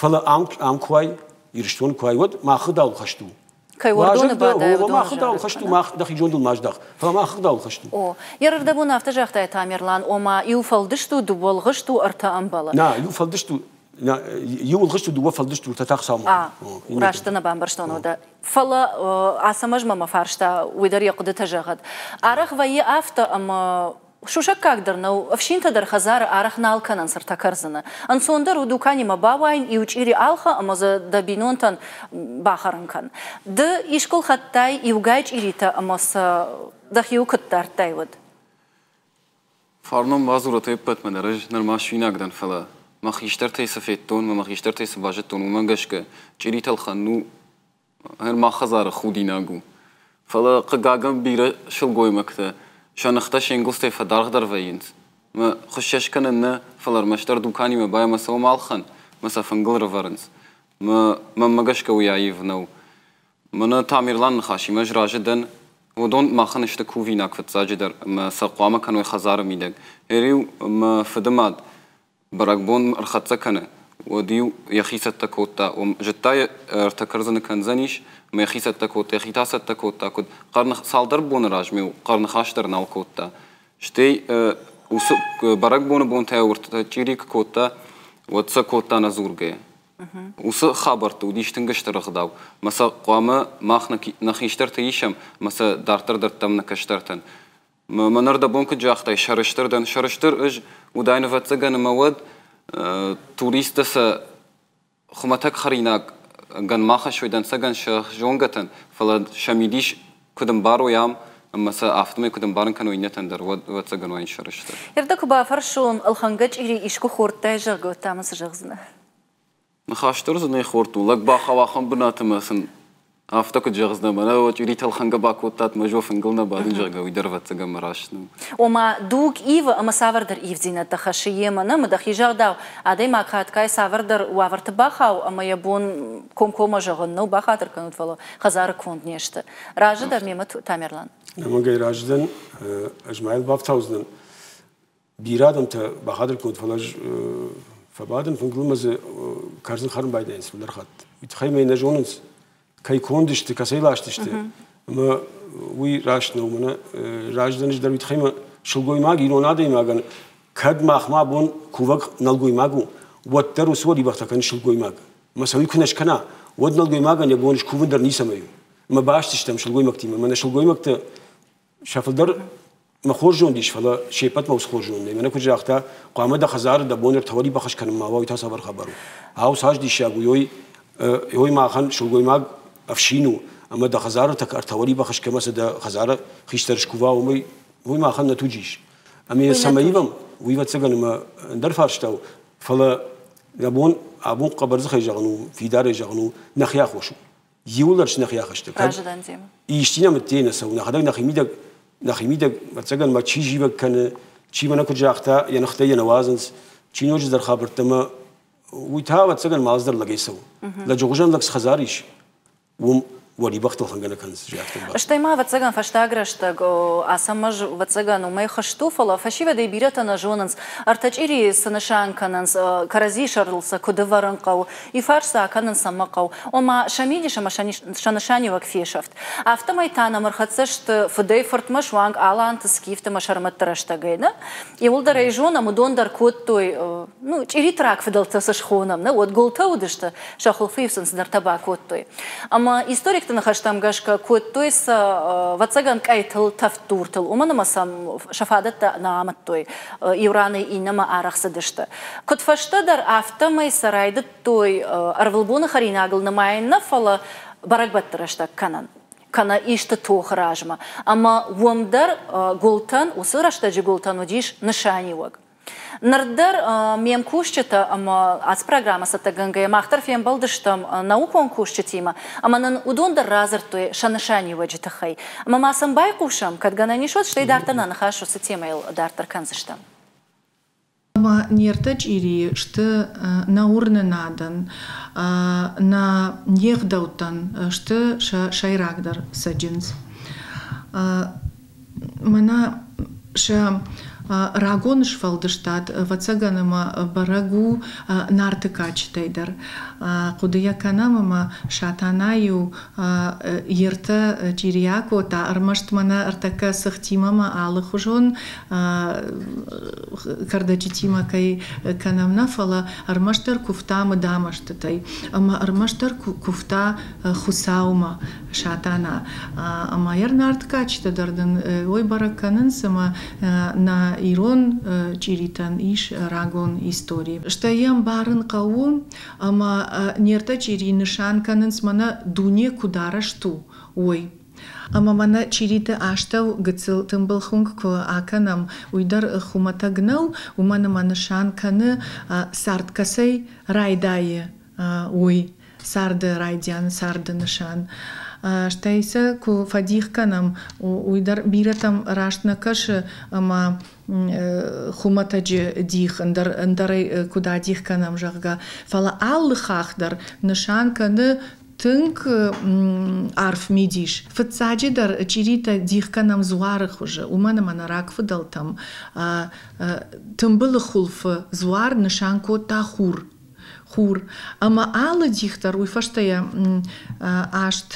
Фӕлӕ ам, ам куы уай, Ирыстон куы уай, уӕд мах ӕгъдауыл хӕст у. Кӕй уӕрдоны бадай, уыдон мах ӕгъдауыл хӕст у, мах дӕхи зондыл ма здах, фӕлӕ мах ӕгъдауыл хӕст у. О, йе рдӕбон афтӕ загътай, Тамерлан, ома иу фӕлдыст у, дыууӕ лгъыст у, ӕртӕ ӕмбӕлы. Нӕ, иу фӕлдыст у, иу ӕлгъыст у, дыууӕ фӕлдыст у, ӕртӕ та Хуыцаумӕ. А, раст дӕ нӕ бамбӕрстон, уӕдӕ. Фӕлӕ Ацӕмӕзмӕ мӕ фарста, уый дӕр йӕ хъуыдытӕ зӕгъӕд. Арӕх вӕййы афтӕ, ӕмӕ Сусӕггаг дӕр нӕу, ӕфсинтӕ дӕр хӕдзары арӕх нал кӕнынц ӕртӕ кӕрдзыны. Ӕнцондӕр у дуканимӕ бауайын, иу чъири алхӕ ӕмӕ дзы дӕ бинонтӕн бахӕрын кӕн. Ды искуы лхӕдтай иугай чъиритӕ ӕмӕ сӕ дӕхиуыл куыд дардтай, уӕд? Фарнон бадзурӕт ӕппӕтмӕ дӕр ӕз нырма суинаг дӕн, фӕлӕ мӕ хистӕртӕй цы федтон, мӕ хистӕртӕй цы базыдтон, уымӕ гӕсгӕ чъиритӕ лхӕнын у Мах хӕдзары худинаг у. Фӕлӕ, хъыгагӕн, бирӕ сылгоймӕгтӕ сӕ ныхтӕ се нгуылдзтӕй фӕдаргъдӕр вӕййынц. Мӕ хуыссӕ скӕнын нӕ, фӕлӕ ӕрмӕстдӕр дуканимӕ бай ӕмӕ сӕ уым алхӕн, мӕ сӕ фынгыл рывӕрынц. Мӕ, мӕнмӕ гӕсгӕ уый аив нӕу. Мӕнӕ Тамерланы ныхасимӕ ӕз разы дӕн. Уыдон махӕн сты кувинаг фыццаджыдӕр ӕмӕ сӕ хъуамӕ кӕной хӕдзары мидӕг. Ӕриу мӕ фыдымад бӕрӕгбон ӕрхӕццӕ кӕны, уӕд-иу йӕхи цӕттӕ кодта, зыдта йӕ ӕртӕ кӕрдзыны кӕндзӕнис, ӕмӕ йӕхи цӕттӕ кодта, йӕхи та цӕттӕ кодта, куыд хъӕрных цалдӕр боны размӕ хъӕрныхас дӕр нал кодта. Стӕй уыцы бӕрӕгбоны бонтӕ уыртӕ чъири куы кодта, уӕд сӕ кодта нӕдзургӕйӕ. Уыцы хабӕртты уыдис тынг стыр ӕгъдау, ӕмӕ сӕ хъуамӕ мах нӕ хистӕртӕ исӕм ӕмӕ сӕ дарддӕр дӕттӕм нӕ кӕстӕртӕн. Мӕн ӕрдӕбон куыд загътай, сӕрыстыр дӕн. Сӕрыстыр ӕз уыдаин, ӕвӕццӕгӕн, ӕмӕ уӕд туристтӕ сӕ хуымӕтӕг хӕринаггӕн ма хӕссой дӕнцӕгӕн сӕ зонгӕтӕн, фӕлӕ сӕ мидис куыд ӕмбарой ам ӕмӕ сӕ афтӕмӕй куыд ӕмбарын кӕной иннӕтӕн дӕр, уӕд, ӕвӕццӕгӕн, уаин сӕрыстыр. Ӕрдӕ куы бафӕрсон, ӕлхӕнгӕ чъири искуы хордтай, зӕгъгӕ, уӕд та мын цы зӕгъдзынӕ? Ныхас дӕр дзы нӕ хордтон. Лӕг бахауа ахӕм бынаты ӕмӕ сын афтӕ куыд зӕгъдзынӕ, мӕнӕ уӕ чъиритӕ ӕлхӕнгӕ бакодтат, мӕ жо фынгыл нӕ бадын, зӕгъгӕ, уый дӕр ӕвӕццӕгӕн мӕ раст нӕу. Ома, дуг ивы ӕмӕ цавӕрдӕр ивддзинӕдтӕ хӕссы йемӕ, нӕ дӕхи зӕгъдау, адӕймаг хатгай цавӕрдӕр уавӕрты бахауы ӕмӕ йӕ бон комкоммӕ зӕгъын нӕу, бахатыр кӕнут, фӕлӕ хӕдзары конд не сты. Разы дӕ мемӕ, Тамерлан? Ӕмӕгӕй разы дӕн, ӕз ма йыл бафтаудзынӕн. Бирӕ адӕмтӕ бахатыр кодтой, фӕлӕ ӕз фӕбадын фынгыл ӕмӕ дзы кӕрдзын хӕрын байдайынц фылдӕр хатт. Уый тыххӕй мӕ нӕ зонынц, кӕй конд сты, кӕцӕй ласт сты. Ӕмӕ уый раст нӕу. Мӕнӕ раздӕр дӕр уый тыххӕй мӕ сылгоймаг ирон адӕймагӕн кӕд махмӕ абон кувӕг нӕлгоймаг у, уӕддӕр уыцы уӕлибӕхтӕ кӕны сылгоймаг. Ӕмӕ сӕ уый куы нӕ скӕна, уӕд нӕлгоймагӕн йӕ бон скувын дӕр ницӕмӕй у. Ӕмӕ баст стӕм сылгоймӕгтимӕ. Мӕнӕ сылгоймӕгтӕ сӕ фылдӕр мӕ хорз зонд ис, фӕлӕ се ппӕтмӕ уыцы хорз зонд нӕй. Мӕнӕ куыд загъта, хъуамӕ дӕ хӕдзары дӕ бон ӕртӕуӕли бахӕс кӕнын ма уа, уый та цавӕр хабар у? Ау, цас диссаг у, ой, ой махӕн сылгоймаг ӕфсин у, ӕмӕ дӕ хӕдзары ӕртӕуӕли бахӕс кӕмӕ цы дӕ хӕдзары хистӕр скува, уымӕй уый махӕн нӕ туджы ис. Ӕмӕ йӕ цӕмӕ ивӕм, уый ӕвӕццӕгӕн ӕмӕ ӕндӕр фарста у, фӕлӕ нӕ бон абон хъӕбӕрдзыхӕй зӕгъын у, фидарӕй зӕгъын у, нӕхи аххос у. Иуылдӕр нӕхи ахӕсты. Исчи нӕм ӕддейы нӕ цӕуы, нӕхӕдӕг нӕхимидӕг, нӕхимидӕг, ӕвӕццӕгӕн ма чи зивӕг кӕны, чи мӕнӕ куыд загъта, йӕ ныхтӕ йӕ нӕ уадзынц, чи ноджыдӕр хабӕрттӕ ӕмӕ уый та, ӕвӕццӕгӕн, малдзӕр лӕгӕй цӕуы. Лӕджы хуызӕн лӕг цы хӕдзар ис, уым Уӕлибӕхтыл хӕнгӕ нӕ кӕнынц, афтӕ. Стӕй ма, ӕвӕццӕгӕн, фӕстаг рӕстӕг Ацӕмӕз, ӕвӕццӕгӕн, уымӕй хызт у, фӕлӕ фӕсивӕдӕй бирӕтӕ нӕ зонынц, ӕртӕ чъирийы цы нысан кӕнынц, кӕрӕдзийы сӕрыл сӕ куыд ӕвӕрын хъӕуы, иу фарс сӕ акӕнын цӕмӕ хъӕуы, ома сӕ мидис ӕмӕ сӕ нысаниуӕг фесӕфт. Афтӕмӕй та нӕм ӕрхӕццӕ сты фыдӕй-фыртмӕ суанг аланты, скифты ӕмӕ сӕрмӕтты рӕстӕгӕй. Нӕ? Иуылдӕр ӕй зонӕм, уыдон дӕр кодтой, ну, чъириты рагфыдӕлтӕ цы схонӕм, нӕ, уӕд гуылтӕ уыдысты, сӕ хуылфы-иу сын цыдӕртӕ бакодтой. Ӕмӕ историкты ныхӕстӕм гӕсгӕ кодтой сӕ, ӕвӕццӕгӕн, къӕйтыл, тӕвддуртыл, уымӕн ӕмӕ сӕм сӕ фадӕттӕ нӕ амыдтой, иу ранӕй иннӕмӕ арӕх цыдысты. Куыд фӕстӕдӕр, афтӕмӕй сӕ райдыдтой ӕрвылбоны хӕринагыл нымайын нӕ, фӕлӕ бӕрӕгбӕтты рӕстӕг кӕнын кӕнӕ исты тохы размӕ. Ӕмӕ уым дӕр гуылтӕн, уыцы рӕстӕджы гуылтӕн уыдис нысаниуӕг. Ныр дӕр ме мкусджытӕ ӕмӕ ацы программӕ цӕттӕгӕнгӕйӕ мах дӕр фембӕлдыстӕм наукон кусджытимӕ ӕмӕ нын уыдон дӕр радзырдтой сӕ нысаниуӕджы тыххӕй. Ӕмӕ ма сӕм байхъусӕм, кӕд гӕнӕн ис, уӕд, стӕй дарддӕр нӕ ныхас уыцы темӕйыл дарддӕр кӕндзыстӕм. Ӕмӕ не ртӕ чъирийы сты нӕ уырнынадӕн, нӕ не гъдӕуттӕн сты сӕ сӕйрагдӕр цӕджындз. Мӕнӕ сӕ рагон сфӕлдыстад, ӕвӕццӕгӕн, ӕмӕ бӕрӕг у Нарты кадджытӕй дӕр. Хъуыды йӕ кӕнӕм, ӕмӕ Сатана-иу йе ртӕ чъирийӕ акодта, ӕрмӕст мӕнӕ ӕртӕккӕ цыхтимӕ ма алыхуызон кӕрдӕджытимӕ кӕй кӕнӕм нӕ, фӕлӕ ӕрмӕстдӕр куывта мыдамӕстытӕй ӕмӕ ӕрмӕстдӕр куывта Хуыцаумӕ. Сатана. Ӕмӕ йӕ нарт кадджытӕ дӕр дын уой бӕрӕг кӕнынц, ӕмӕ нӕ ирон чъиритӕн ис рагон истори. Стӕй йӕ ӕмбарын хъӕуы, ӕмӕ не ртӕ чъири нысан кӕнынц, мӕнӕ дуне куыд арӕзт у, уой. Ӕмӕ мӕнӕ чъириты астӕу гыццыл тымбыл хуынкъ куы акӕнӕм, уый дӕр хуымӕтӕг нӕу, уымӕн ӕмӕ нысан кӕны, цард кӕцӕй райдайы, уый. Царды райдиан, царды нысан. Стӕй сӕ куы фӕдих кӕнӕм, уый дӕр бирӕтӕм раст нӕ кӕсы, ӕмӕ хуымӕтӕджы дих ӕндӕр ӕндӕрӕй куыд адих кӕнӕм, зӕгъгӕ. Фӕлӕ алы хахх дӕр нысан кӕны тынг арф мидис. Фыццаджыдӕр чъиритӕ дих кӕнӕм дзуары хуызы, уымӕн ӕмӕ нӕ рагфыдӕлтӕм тымбылы хуылфы дзуар нысан кодта хур. Хур. Ӕмӕ алы дих дӕр уый фӕстӕ йӕ аст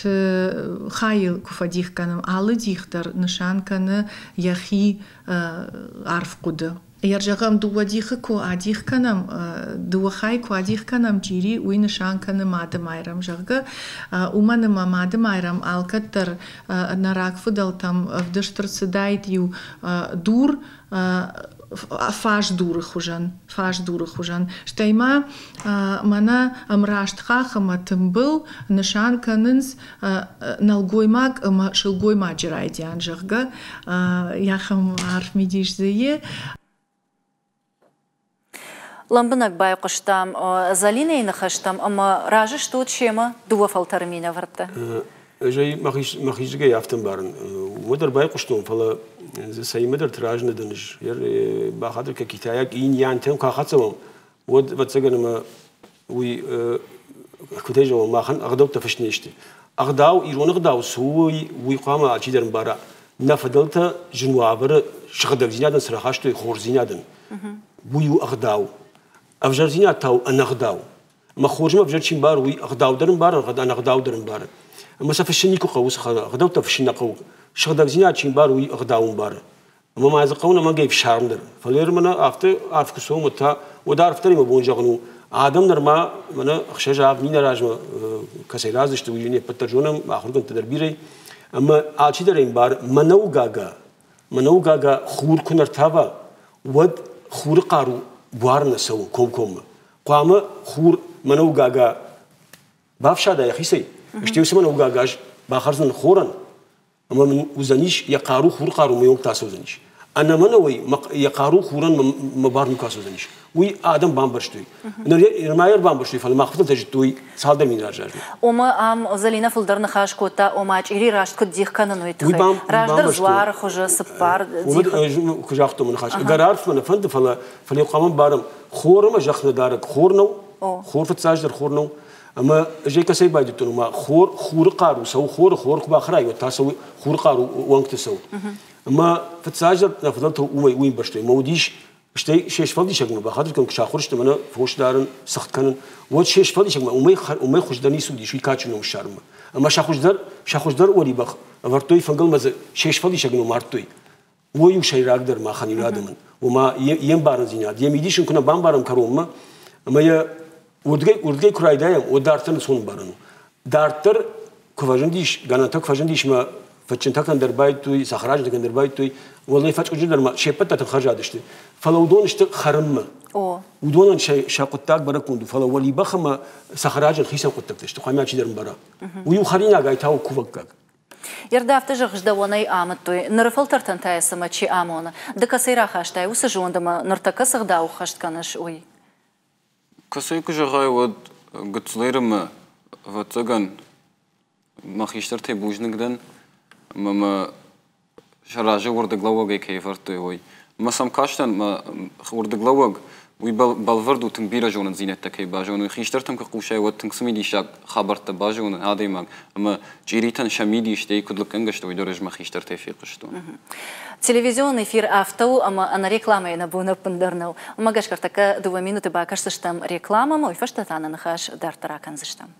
хайыл куы фӕдих кӕнӕм, алы дих дӕр нысан кӕны йӕхи арф хъуыды. Зӕгъӕм, дыууӕ дихы куы адих кӕнӕм, дыууӕ хайы куы адих кӕнӕм чъири, уый нысан кӕны Мады Майрӕм, зӕгъгӕ. Уымӕн ӕмӕ Мады Майрӕм алкӕддӕр нӕ рагфыдӕлтӕм ӕвдыст ӕрцыдаид иу дур, фаздуры хуызӕн, фаздуры хуызӕн. Стӕй ма мӕнӕ ӕмраст хахх ӕмӕ тымбыл нысан кӕнынц нӕлгоймаг ӕмӕ сылгоймаджы райдиан, зӕгъгӕ, ахӕм арф мидис дзы и. Лӕмбынӕг байхъуыстам Зӕлинӕйы ныхӕстӕм ӕмӕ разы стут семӕ дыууӕ фӕлтӕры минӕвӕрттӕ. Ӕз ӕй мӕхи афтӕ ӕмбарын. Уымӕ дӕр байхъуыстон, фӕлӕ дзы цӕимӕдӕрты разы нӕ дӕн ӕз. Бахатыр кӕ китайаг инь-янтӕм куы ахӕццӕ уӕм, уӕд, ӕвӕццӕгӕн, ӕмӕ уый, куыдӕй зӕгъон, махӕн ӕгъдӕуттӕ фыст не сты. Ӕгъдау, ирон ӕгъдау цы у, уый хъуамӕ алчидӕр ӕмбара. Нӕ фыдӕлтӕ зын уавӕры сыгъдӕгдзинадӕн цы рахастой, хорздзинадӕн, уый у ӕгъдау. Ӕвзӕрдзинад та у ӕнӕгъдау. Ӕмӕ хорзмӕ ӕвзӕр чи мбары, уый ӕгъдау дӕр ӕмбары, ӕнӕгъдау дӕр ӕмбары. Ӕмӕ сӕ фыссын никуы хъӕуы, уыцы ӕгъдӕуттӕ фыссын нӕ хъӕуы. Сыгъдӕгдзинад чи мбары, уый ӕгъдау ӕмбары. Ӕмӕ ма дзы хъӕуы ӕнӕмӕнгӕй ӕфсарм дӕр. Фӕлӕ мӕнӕ афтӕ арф куы цӕуӕм, уӕд та уӕд арфдӕр мӕ бон зӕгъын у, адӕм нырма мӕнӕ 6-7 мины размӕ кӕцӕй рацыдысты, уый не ппӕт дӕр зонӕм, ахуыргӕндтӕ дӕр бирӕ. Ӕмӕ алчидӕр ӕмбары, мӕнӕугага хур куы нӕ ртава, уӕд хуры хъару буар нӕ цӕуы комкоммӕ. Хъуамӕ хур мӕнӕугага бафсада йӕхицӕй, стӕй уыцы мӕнӕугага ӕз бахӕрдзынӕн хорӕн, ӕмӕ мын уыдзӕнис йӕ хъару хур хъару мӕ онг ацӕудзӕнис. Ӕнӕмӕнӕуӕй йӕ хъару хурӕн мӕ бар никуы ацӕудзӕнис. Уый адӕм бамбӕрстой. Нырма йӕ бамбӕрстой, фӕлӕ мах фыдӕлтӕ зыдтой цалдӕр мин азы размӕ. Ома ам Зӕлинӕ фылдӕр ныхас кодта, ома чъири раст куыд дих кӕнын, уый тыххӕй. Раздӕр дзуары хуызы цыппар дихы. Куы загътон мӕ ныхас, ӕгӕр арф мӕ нӕ фӕнды, фӕлӕ фӕлӕ хъуамӕ ӕмбарӕм, хор ӕмӕ зӕхх нӕ дарӕг хор нӕу, хор фыццаджыдӕр хор нӕу. Ӕмӕ ӕз ӕй кӕцӕй байдыдтон, ома хор, хуры хъару цӕуы, хоры хор куы бахӕрай, уӕд та цӕуы хуры хъару уӕнгты цӕуы. Ӕмӕ фыццаджыдӕр нӕ фыдӕлтӕ уымӕй уый ӕмбӕрстой. Ӕмӕ уыдис, стӕй се сфӕлдисӕгмӕ бахатыр кӕнын, куы сахуыр сты мӕнӕ фос дарын, цыхт кӕнын, уӕд се сфӕлдисӕгмӕ уымӕй, уымӕй хуыздӕр ницы уыдис, уый кадджын ном ссарынмӕ. Ӕмӕ сӕ хуыздӕр, сӕ хуыздӕр уӕлибӕх ӕвӕрдтой фынгыл ӕмӕ дзы се сфӕлдисӕг ном ардтой. Уый у сӕйрагдӕр махӕн ирон адӕмӕн. Ома йе мбарындзинад, йӕ мидис ын куы нӕ бамбарӕм кӕронмӕ, ӕмӕ йӕ уырдыгӕй, уырдыгӕй куы райдайӕм, уӕд дарддӕр ӕнцон ӕмбарӕн у. Дарддӕр куы фӕзындис, гӕнӕнтӕ куы фӕзындис мӕ фӕччынтӕ кӕндӕр байдыдтой, цӕхӕраджынтӕ кӕндӕр байдыдтой, уӕлдай фӕчъуджы дӕр ма се ппӕт дӕр тынг хӕрзад сты. Фӕлӕ уыдон сты хӕрынмӕ. Уыдонӕн сӕ, сӕ хъуыддаг бӕрӕггонд у, фӕлӕ уӕлибӕх ӕмӕ цӕхӕраджын хицӕн хъуыддӕгтӕ сты, хъуамӕ чидӕр ӕмбара. Уый у хӕринагӕй та у кувӕггаг. Ердӕфты зӕгъздӕуӕнӕй амыдтой, ныры фӕлтӕртӕн та йӕ цымӕ чи амоны? Ды кӕцӕй рахастай уыцы зонд ӕмӕ ныртӕккӕ цы гъдау ӕххӕст кӕныс, уый? Кӕцӕй куы зӕгъай, уӕд гыццылӕй ӕвӕццӕгӕн, мӕ хистӕртӕй бузныг дӕн, ӕмӕ мӕ сӕ разы уырдыглӕууӕгӕй кӕй ӕвӕрдтой, уый. Ӕмӕ сӕм кастӕн, мӕ уырдыглӕууӕг уый бӕлвырд у, тынг бирӕ зонындзинӕдтӕ кӕй базоны. Хистӕртӕм куы хъусай, уӕд тынг цымыдисаг хабӕрттӕ базоны адӕймаг. Ӕмӕ чъиритӕн сӕ мидис, стӕй куыд лыггӕнгӕ сты, уый дӕр ӕз мӕ хистӕртӕй фехъуыстон. Телевизион эфир афтӕ у, ӕмӕ ӕнӕ рекламӕйы нӕ бон ӕппындӕр нӕу. Уымӕ гӕсгӕ ӕртӕккӕ дыууӕ минуты бакӕсдзыстӕм рекламӕмӕ, уый фӕстӕ та нӕ ныхас дарддӕр акӕндзыстӕм.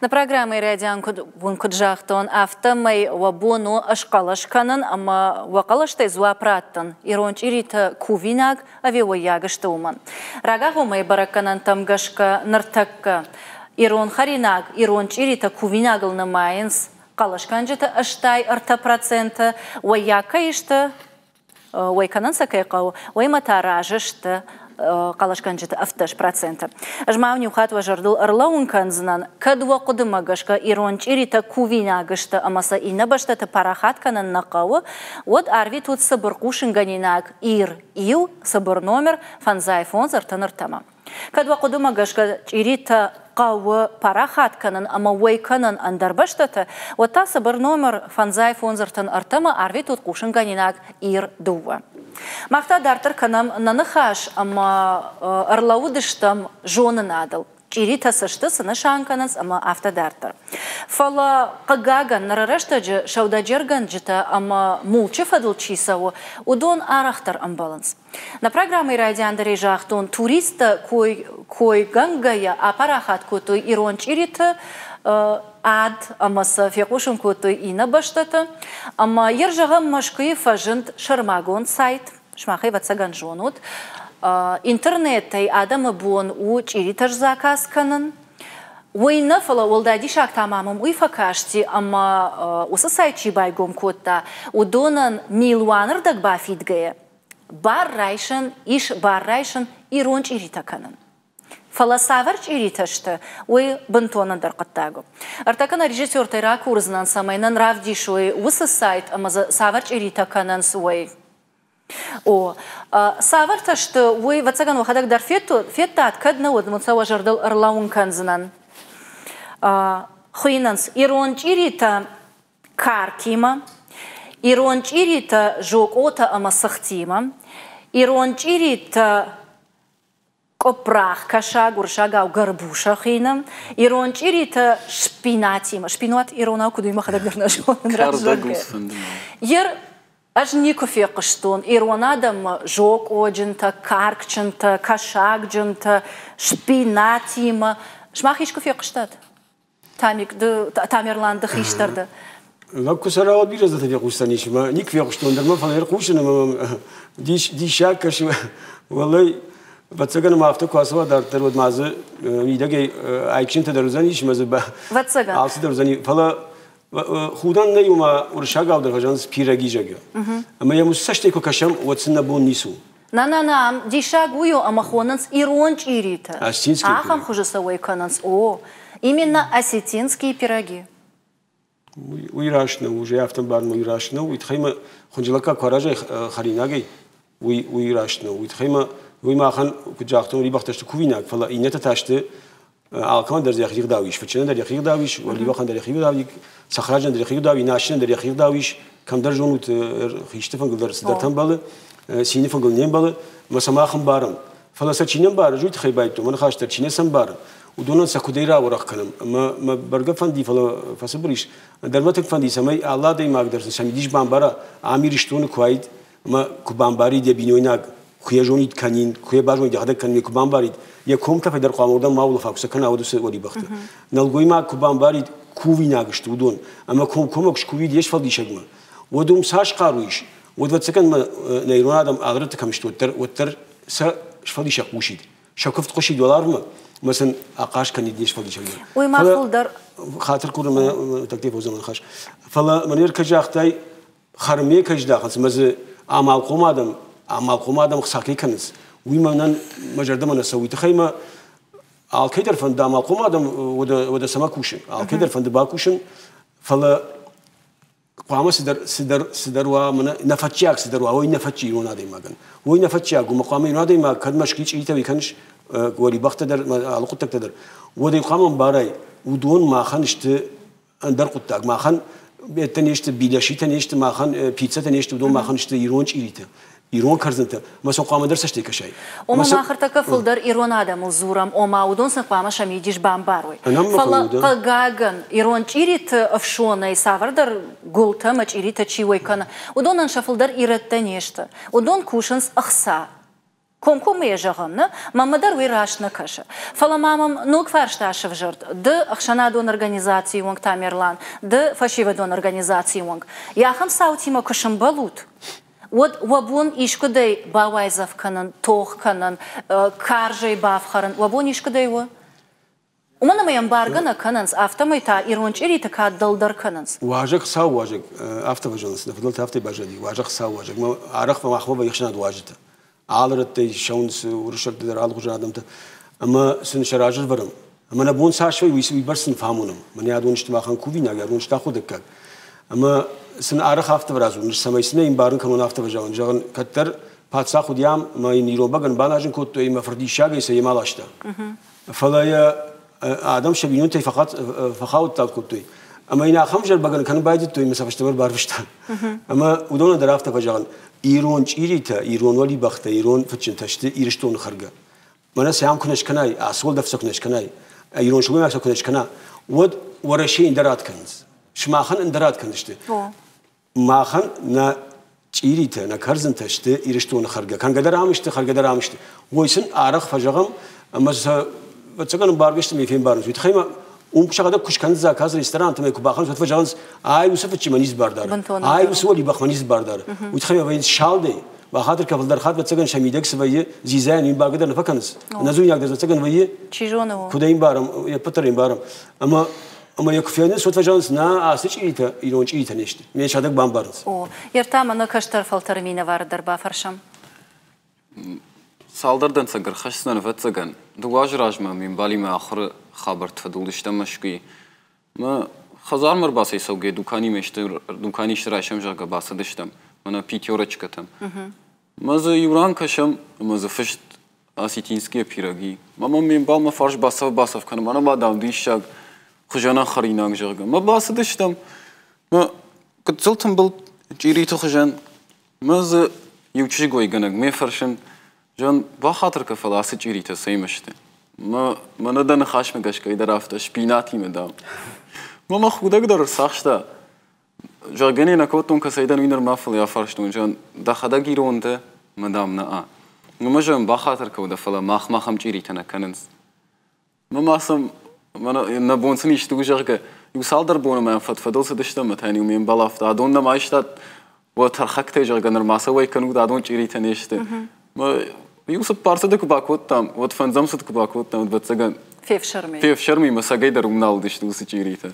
Нӕ программӕйы райдиан куыд уын куыд загътон, афтӕмӕй уӕ бон у ӕсхъӕлӕс кӕнын ӕмӕ уӕ хъӕлӕстӕй дзуапп раттын, ирон чъиритӕ кувинаг ӕви уӕййаг сты, уымӕн. Рагагъоммӕйы бӕрӕггӕнӕнтӕм гӕсгӕ ныртӕккӕ ирон хӕринаг, ирон чъиритӕ кувинагыл нымайынц хъӕлӕсгӕнджыты 83%, уӕййаг кӕй сты, уӕй кӕнын сӕ кӕй хъӕуы, уыимӕ та разы сты хъӕлӕсгӕнджыты 17%. Ӕз ма уын иу хатт уӕ зӕрдыл ӕрлӕууын кӕндзынӕн, кӕд уӕ хъуыдымӕ гӕсгӕ ирон чъиритӕ кувинаг сты ӕмӕ сӕ иннӕ бӕстӕты парахат кӕнын нӕ хъӕуы, уӕд арвитут цыбыр хъусынгӕнинаг Ир иу цыбыр номер фӕндзай фондз ӕртын ӕртӕмӕ. Кӕд уӕ хъуыдымӕ гӕсгӕ чъиритӕ хъӕуы парахат кӕнын ӕмӕ уӕй кӕнын ӕндӕр бӕстӕты, уӕд та цыбыр номер фӕндзай фондз ӕртын ӕртӕмӕ арвитут хъусынгӕнинаг Ир дыууӕ. Мах та дарддӕр кӕнӕм нӕ ныхас ӕмӕ ӕрлӕууыдыстӕм зонынадыл. Чъиритӕ цы сты, цы нысан кӕнынц ӕмӕ афтӕ дарддӕр. Фӕлӕ, хъыгагӕн, ныры рӕстӕджы сӕудӕджергӕнджытӕ ӕмӕ мулчы фӕдыл чи цӕуы, уыдон арӕхдӕр ӕмбӕлынц. Нӕ программӕйы райдиан дӕр ӕй загътон, туристтӕ кой койгӕнгӕйӕ апарахат кодтой ирон чъириты ад ӕмӕ сӕ фехъусын кодтой иннӕ бӕстӕты. Ӕмӕ йӕ зӕгъӕм, Мӕскуыйы фӕзынд сӕрмагонд сайт, сымах ӕвӕццӕгӕн зонут. Интернетӕй адӕмы бон у чъиритӕ сзаказ кӕнын. Уый нӕ, фӕлӕ уӕлдай диссаг та ма мӕм уый фӕкасти, ӕмӕ уыцы сайт чи байгом кодта, уыдонӕн милуанырдӕг бафидгӕйӕ бар райсӕн ис бар райсын ирон чъиритӕ кӕнын. Фӕлӕ цавӕр чъиритӕ сты, уый бынтон ӕндӕр хъуыддаг у. Ӕртӕккӕ нӕ режиссертӕй ракурдзынӕн, цӕмӕй нын равдисой уыцы сайт ӕмӕ дзы цавӕр чъиритӕ кӕнынц, уый. О, цавӕртӕ сты, уый, ӕвӕццӕгӕн, уӕхӕдӕг дӕр федтат, кӕд нӕ, уӕд мын сӕ уӕ зӕрдыл ӕрлӕууын кӕндзынӕн. Хуыйнынц ирон чъиритӕ каркимӕ, ирон чъиритӕ зокъотӕ ӕмӕ цыхтимӕ, ирон чъиритӕ къуыппрах кӕсаг, уырыссагау горбуша хины, ирон чъиритӕ шпинатимӕ. Шпинат иронау куыд уый мӕхӕдӕг дӕр нӕ зонын. Кӕрдӕг ус фӕнды. Ер ӕз никуы фехъуыстон ирон адӕммӕ зокъоджынтӕ, каркджынтӕ, кӕсагджынтӕ, шпинатимӕ. Сымах искуы фехъуыстат? Тамик, ды Тамерлан, ды хистӕр дӕ. Лӕг куы цӕра, уӕд бирӕ дзырдтӕ фехъусдзӕнис. Мӕ никуы фехъуыстон дӕр мӕ, фӕлӕ ӕрхъусын ӕмӕ мӕм дис, диссаг кӕсы. Уӕллӕй, ӕвӕццӕгӕн ӕмӕ афтӕ куы ацӕуа дарддӕр, уӕд ма дзы мидӕгӕй айкджынтӕ дӕр уыдзӕнис ӕмӕ дзы Ӕвӕццӕгӕн. алцы дӕр уыдзӕни. Фӕлӕ худӕн нӕй, ома уырыссагау дӕр фӕзӕгъынц пироги, зӕгъгӕ. Ӕмӕ йӕм уыцы цӕстӕй куы кӕсӕм, уӕд сын нӕ бон ницы у. На-на-на, диссаг уый у, ӕмӕ хонынц ирон чъиритӕ. Осетинские Ахӕм хуызы сӕ уӕй кӕнынц. О, именно осетинские пироги. Уый раст нӕу, уже афтӕ ӕмбарын, уый раст нӕу. Уый тыххӕй мӕ хуынджылӕггаг куы аразай хӕринагӕй, уый, уый раст нӕу. Уый тыххӕй мӕ, уый махӕн, куыд загътон, рибӕхтӕ сты кувинаг, фӕлӕ иннӕтӕ та сты алкӕмӕн дӕр йӕхи гъдау ис, фыцджынӕн дӕр йӕхи гъдау ис, уӕливӕхӕн дӕр йӕхи гъдау ис, цӕхӕраджынӕн дӕр йӕхи гъдау ис, насджынӕн дӕр йӕхи гъдау ис, кӕмдӕр зонут хисты фынгыл дӕр цыдӕртӕ ӕмбӕлы. Цины фынгыл не мбӕлы, ӕмӕ сӕ мах ӕмбарӕм. Фӕлӕ сӕ чи не мбары, уый тыххӕй байдтон, мӕ ныхас дӕр чи нӕ сӕ ӕмбары, уыдонӕн сӕ куыдӕй рауӕрӕх кӕнӕм. Ӕмӕ мӕ бӕргӕ фӕнди, фӕлӕ фӕцыбыр ис. Ӕндӕр мӕ тынг фӕнди, цӕмӕй алы адӕймаг дӕр сын сӕ мидис бамбара, ам Ирыстоны куы уаид, ӕмӕ куы бамбарид йӕ бинойнаг, куы йӕ зонид кӕнин, куы йӕ базонид йӕхӕдӕг кӕнин, куы бамбарид, йӕ комтӕфӕй дӕр хъуамӕ уырдӕм ма улӕфа, куы сӕ кӕна, уӕд уыцы уӕлибӕхты. Нӕлгоймаг куы бамбарид, кувинаг сты уыдон, ӕмӕ комкоммӕ куы скувид йе сфӕлдисӕгмӕ, уӕд уым цас хъару ис, уӕд ӕвӕццӕгӕн нӕ ирон адӕм алы кӕм сты, уӕддӕр, уӕддӕр сӕ сфӕлдисӕг хъусид, сӕ куывд хъуысид уӕларвмӕ, ӕмӕ сын ахъаз кӕнид не сфӕлдисӕг дӕр. Уый ма фылдӕр. Хатыр курын, мӕ тактикон ныхас. Фӕлӕ мӕнӕ кӕй загътай, хӕрмӕ кӕй здахынц ӕмӕ дзы амалхъом адӕм, амалхъом адӕм хца кӕй кӕнынц, уый мӕнӕн мӕ зӕрдӕмӕ нӕ цӕуы. Уый тыххӕй мӕ алкӕй дӕр фӕнды амалхъом адӕм уӕдӕ, уӕдӕ цӕмӕ кусын, алкӕй дӕр фӕнды бакусын, фӕлӕ хъуамӕ цыдӕр, цыдӕр, цыдӕр уа, мӕнӕ нӕфӕтчиаг цыдӕр уа, уый нӕфӕтчи ирон адӕймагӕн. Уый нӕфӕтчиаг у, мӕ хъуамӕ ирон адӕймаг кӕд мӕскуыйы чъиритӕ уый кӕныс, уӕлибӕхтӕ дӕр, алы хъуыддӕгтӕ дӕр, уӕд ӕй хъуамӕ ӕмбарай, уыдон махӕн сты ӕндӕр хъуыддаг. Махӕн беттӕ не сты, билӕситӕ не сты, махӕн пиццӕтӕ не сты, уыдон махӕн сты ирон чъиритӕ, ирон кӕрдзынтӕ. Мӕ сӕ хъуамӕ дӕр цӕстӕй кӕсай. Ома мах ӕртӕккӕ фылдӕр ирон адӕмыл дзурӕм, ома уыдон сын хъуамӕ сӕ мидис бамбарой. Фӕлӕ, хъыгагӕн, ирон чъириты ӕфсонӕй цавӕрдӕр гуылтӕ ӕмӕ чъиритӕ чи уӕй кӕны, уыдонӕн сӕ фылдӕр ирӕттӕ не сты. Уыдон кусынц ӕхца. Комкоммӕ йӕ зӕгъӕм, нӕ? Мӕнмӕ дӕр уый раст нӕ кӕсы. Фӕлӕ ма мӕм ног фарста сӕвзӕрд. Ды ӕхсӕнадон организацийы уӕнг Тамерлан, ды фӕсивӕдон организацийы уӕнг. Йӕ ахӕм цаутимӕ куы сӕмбӕлут, уӕд уӕ бон искуыдӕй бауайдзӕф кӕнын, тох кӕнын, карзӕй бафхӕрын, уӕ бон искуыдӕй у? Уымӕн ӕмӕ йӕм баргӕ нӕ кӕнынц, афтӕмӕй та ирон чъириты кад дӕлдӕр кӕнынц. Уазӕг сау уазӕг, афтӕ фӕзӕгъынц, нӕ фыдӕлтӕ афтӕ баззади, уазӕг сау уазӕг. Арӕх махмӕ вӕййы ӕхсӕнад уазджытӕ. Алы рӕттӕй ссӕуынц уырыссӕгтӕ дӕр, алыхуызон адӕмтӕ. Ӕмӕ сын сӕ разы ӕвӕрӕм. Ӕмӕ нӕ бон цас вӕййы, уыйбӕрц сын фӕамонӕм. Мӕнӕ адон сты махӕн кувинаг, адон сты аходӕггаг. Ӕмӕ сын арӕх афтӕ радзурынц, цӕмӕй сын ӕй ӕмбарын кӕнон, афтӕ фӕзӕгъын. Зӕгъын, кӕддӕр паддзах уыди ам, ӕмӕ йын ирон бӕгӕны баназын кодтой ӕмӕ фырдиссагӕй сӕ йемӕ ласта. Фӕлӕ йӕ адӕм сӕ бинонтӕй фӕхаудтаг кодтой. Ӕмӕ йын ахӕм зӕрбӕгӕн кӕнын байдыдтой ӕмӕ сӕ фӕстӕмӕ барвыста. Ӕмӕ уыдонӕн дӕр афтӕ фӕзӕгъын, ирон чъиритӕ, ирон уӕлибӕхтӕ, ирон фыдджынтӕ сты Ирыстоны хӕргӕ. Мӕнӕ сӕ ам куы нӕ скӕнай, ацы уӕлдӕф сӕ куы нӕ скӕнай, ирон сылгоймаг сӕ куы нӕ скӕна, уӕд Уӕрӕсейы ӕндӕр ад кӕнынц. Сымахӕн ӕндӕр ад кӕндзысты. Махӕн нӕ чъиритӕ, нӕ кӕрдзынтӕ сты Ирыстоны хӕргӕ. Кӕнгӕ дӕр ам сты, хӕргӕ дӕр ам сты. Уой сын арӕх фӕзӕгъӕм, ӕмӕ сӕ ӕвӕццӕгӕн ӕмбаргӕ сты, ме фембарынц. Уый тыххӕй ма уым сӕхӕдӕг куы скӕнынц заказ ресторанты, ӕмӕ куы бахӕрынц, уӕд фӕзӕгъынц, ай уыцы фыдджымӕ ницы бар дары, ай уыцы уӕлибӕхмӕ ницы бар дары. Уый тыххӕй вӕййынц салдӕй, бахатыр кӕ, фылдӕр хатт ӕвӕццӕгӕн сӕ мидӕг цы вӕййы, дзидзайӕн уый ӕмбаргӕ дӕр нӕ фӕкӕнынц. Ӕнӕзуинаг дӕр ӕвӕццӕгӕн вӕййы. Чи зоны у. Куыд ӕй ӕмбарӕм, ӕппӕт дӕр ӕмбарӕм. Ӕмӕ Ӕмӕ йӕ куы фенынц, уӕд фӕзӕгъынц, нӕ, ацы чъиритӕ ирон чъиритӕ не сты. Ме сӕдӕг бамбарынц. О, йер та мӕнӕ кӕстӕр фӕлтӕры минӕвары дӕр бафӕрсӕм. Цалдӕр дӕнцӕг ӕрхӕсдзынӕн, ӕвӕццӕгӕн. Дыууӕ азы размӕ ме мбалимӕ ахуыры хабӕртты фӕдыл уыдыстӕм Мӕскуыйы. Мӕ хӕдзармӕ ӕрбацӕйцӕугӕ дуканимӕ стыр дукани исты райсӕм, зӕгъгӕ, бацыдыстӕм. Мӕнӕ пятерочкӕтӕм. Мӕ дзы иу ран кӕсӕм, ӕмӕ дзы фыст осетинские пироги. Мӕ мӕм ме мбал мӕ фарс бацӕв-бацӕв кӕны, мӕнӕ ма, дам, диссаг, хуызӕнӕн хӕринаг, зӕгъгӕ. Мӕ бацыдыстӕм, мӕ гыццыл тымбыл чъириты хуызӕн, мӕ дзы иу чызгойгӕнӕг ме фӕрсын, зӕгъын, бахатыр кӕ, фӕлӕ ацы чъиритӕ цӕимӕ сты? Мӕ мӕнӕ дӕ ныхасмӕ гӕсгӕ дӕр афтӕ, шпинатимӕ, дам. Мӕ мӕ худӕг дӕр ӕрцахста. Зӕгъгӕ не нӕ кодтон, кӕцӕйдӕр уый нырма фӕлӕ афарстон, зӕгъын, дӕхӕдӕг ирон дӕ? Мӕ, дам, нӕ. Ну, мӕ, зӕгъын, бахатыр кӕудӕ, фӕлӕ махмӕ ахӕм чъиритӕ нӕ кӕнынц. Мӕ ма сӕм, нӕ бон сын исты у, зӕгъгӕ, иу цалдӕр боны мӕм фӕд-фӕдыл цыдыстӕм ӕмӕ та-иу ме мбал афтӕ, адон нӕм айстат, уӕ тӕрхӕгтӕй, зӕгъгӕ, нырма сӕ уӕй кӕнут, адон чъиритӕ не сты. Мӕ иу цыппар цыды куы бакодтам, уӕд фӕндзӕм цыд куы бакодтам, уӕд, ӕвӕццӕгӕн, фефсӕрми. Фефсӕрми, мӕ сӕгӕй дӕр уым нал уыдысты уыцы чъиритӕ.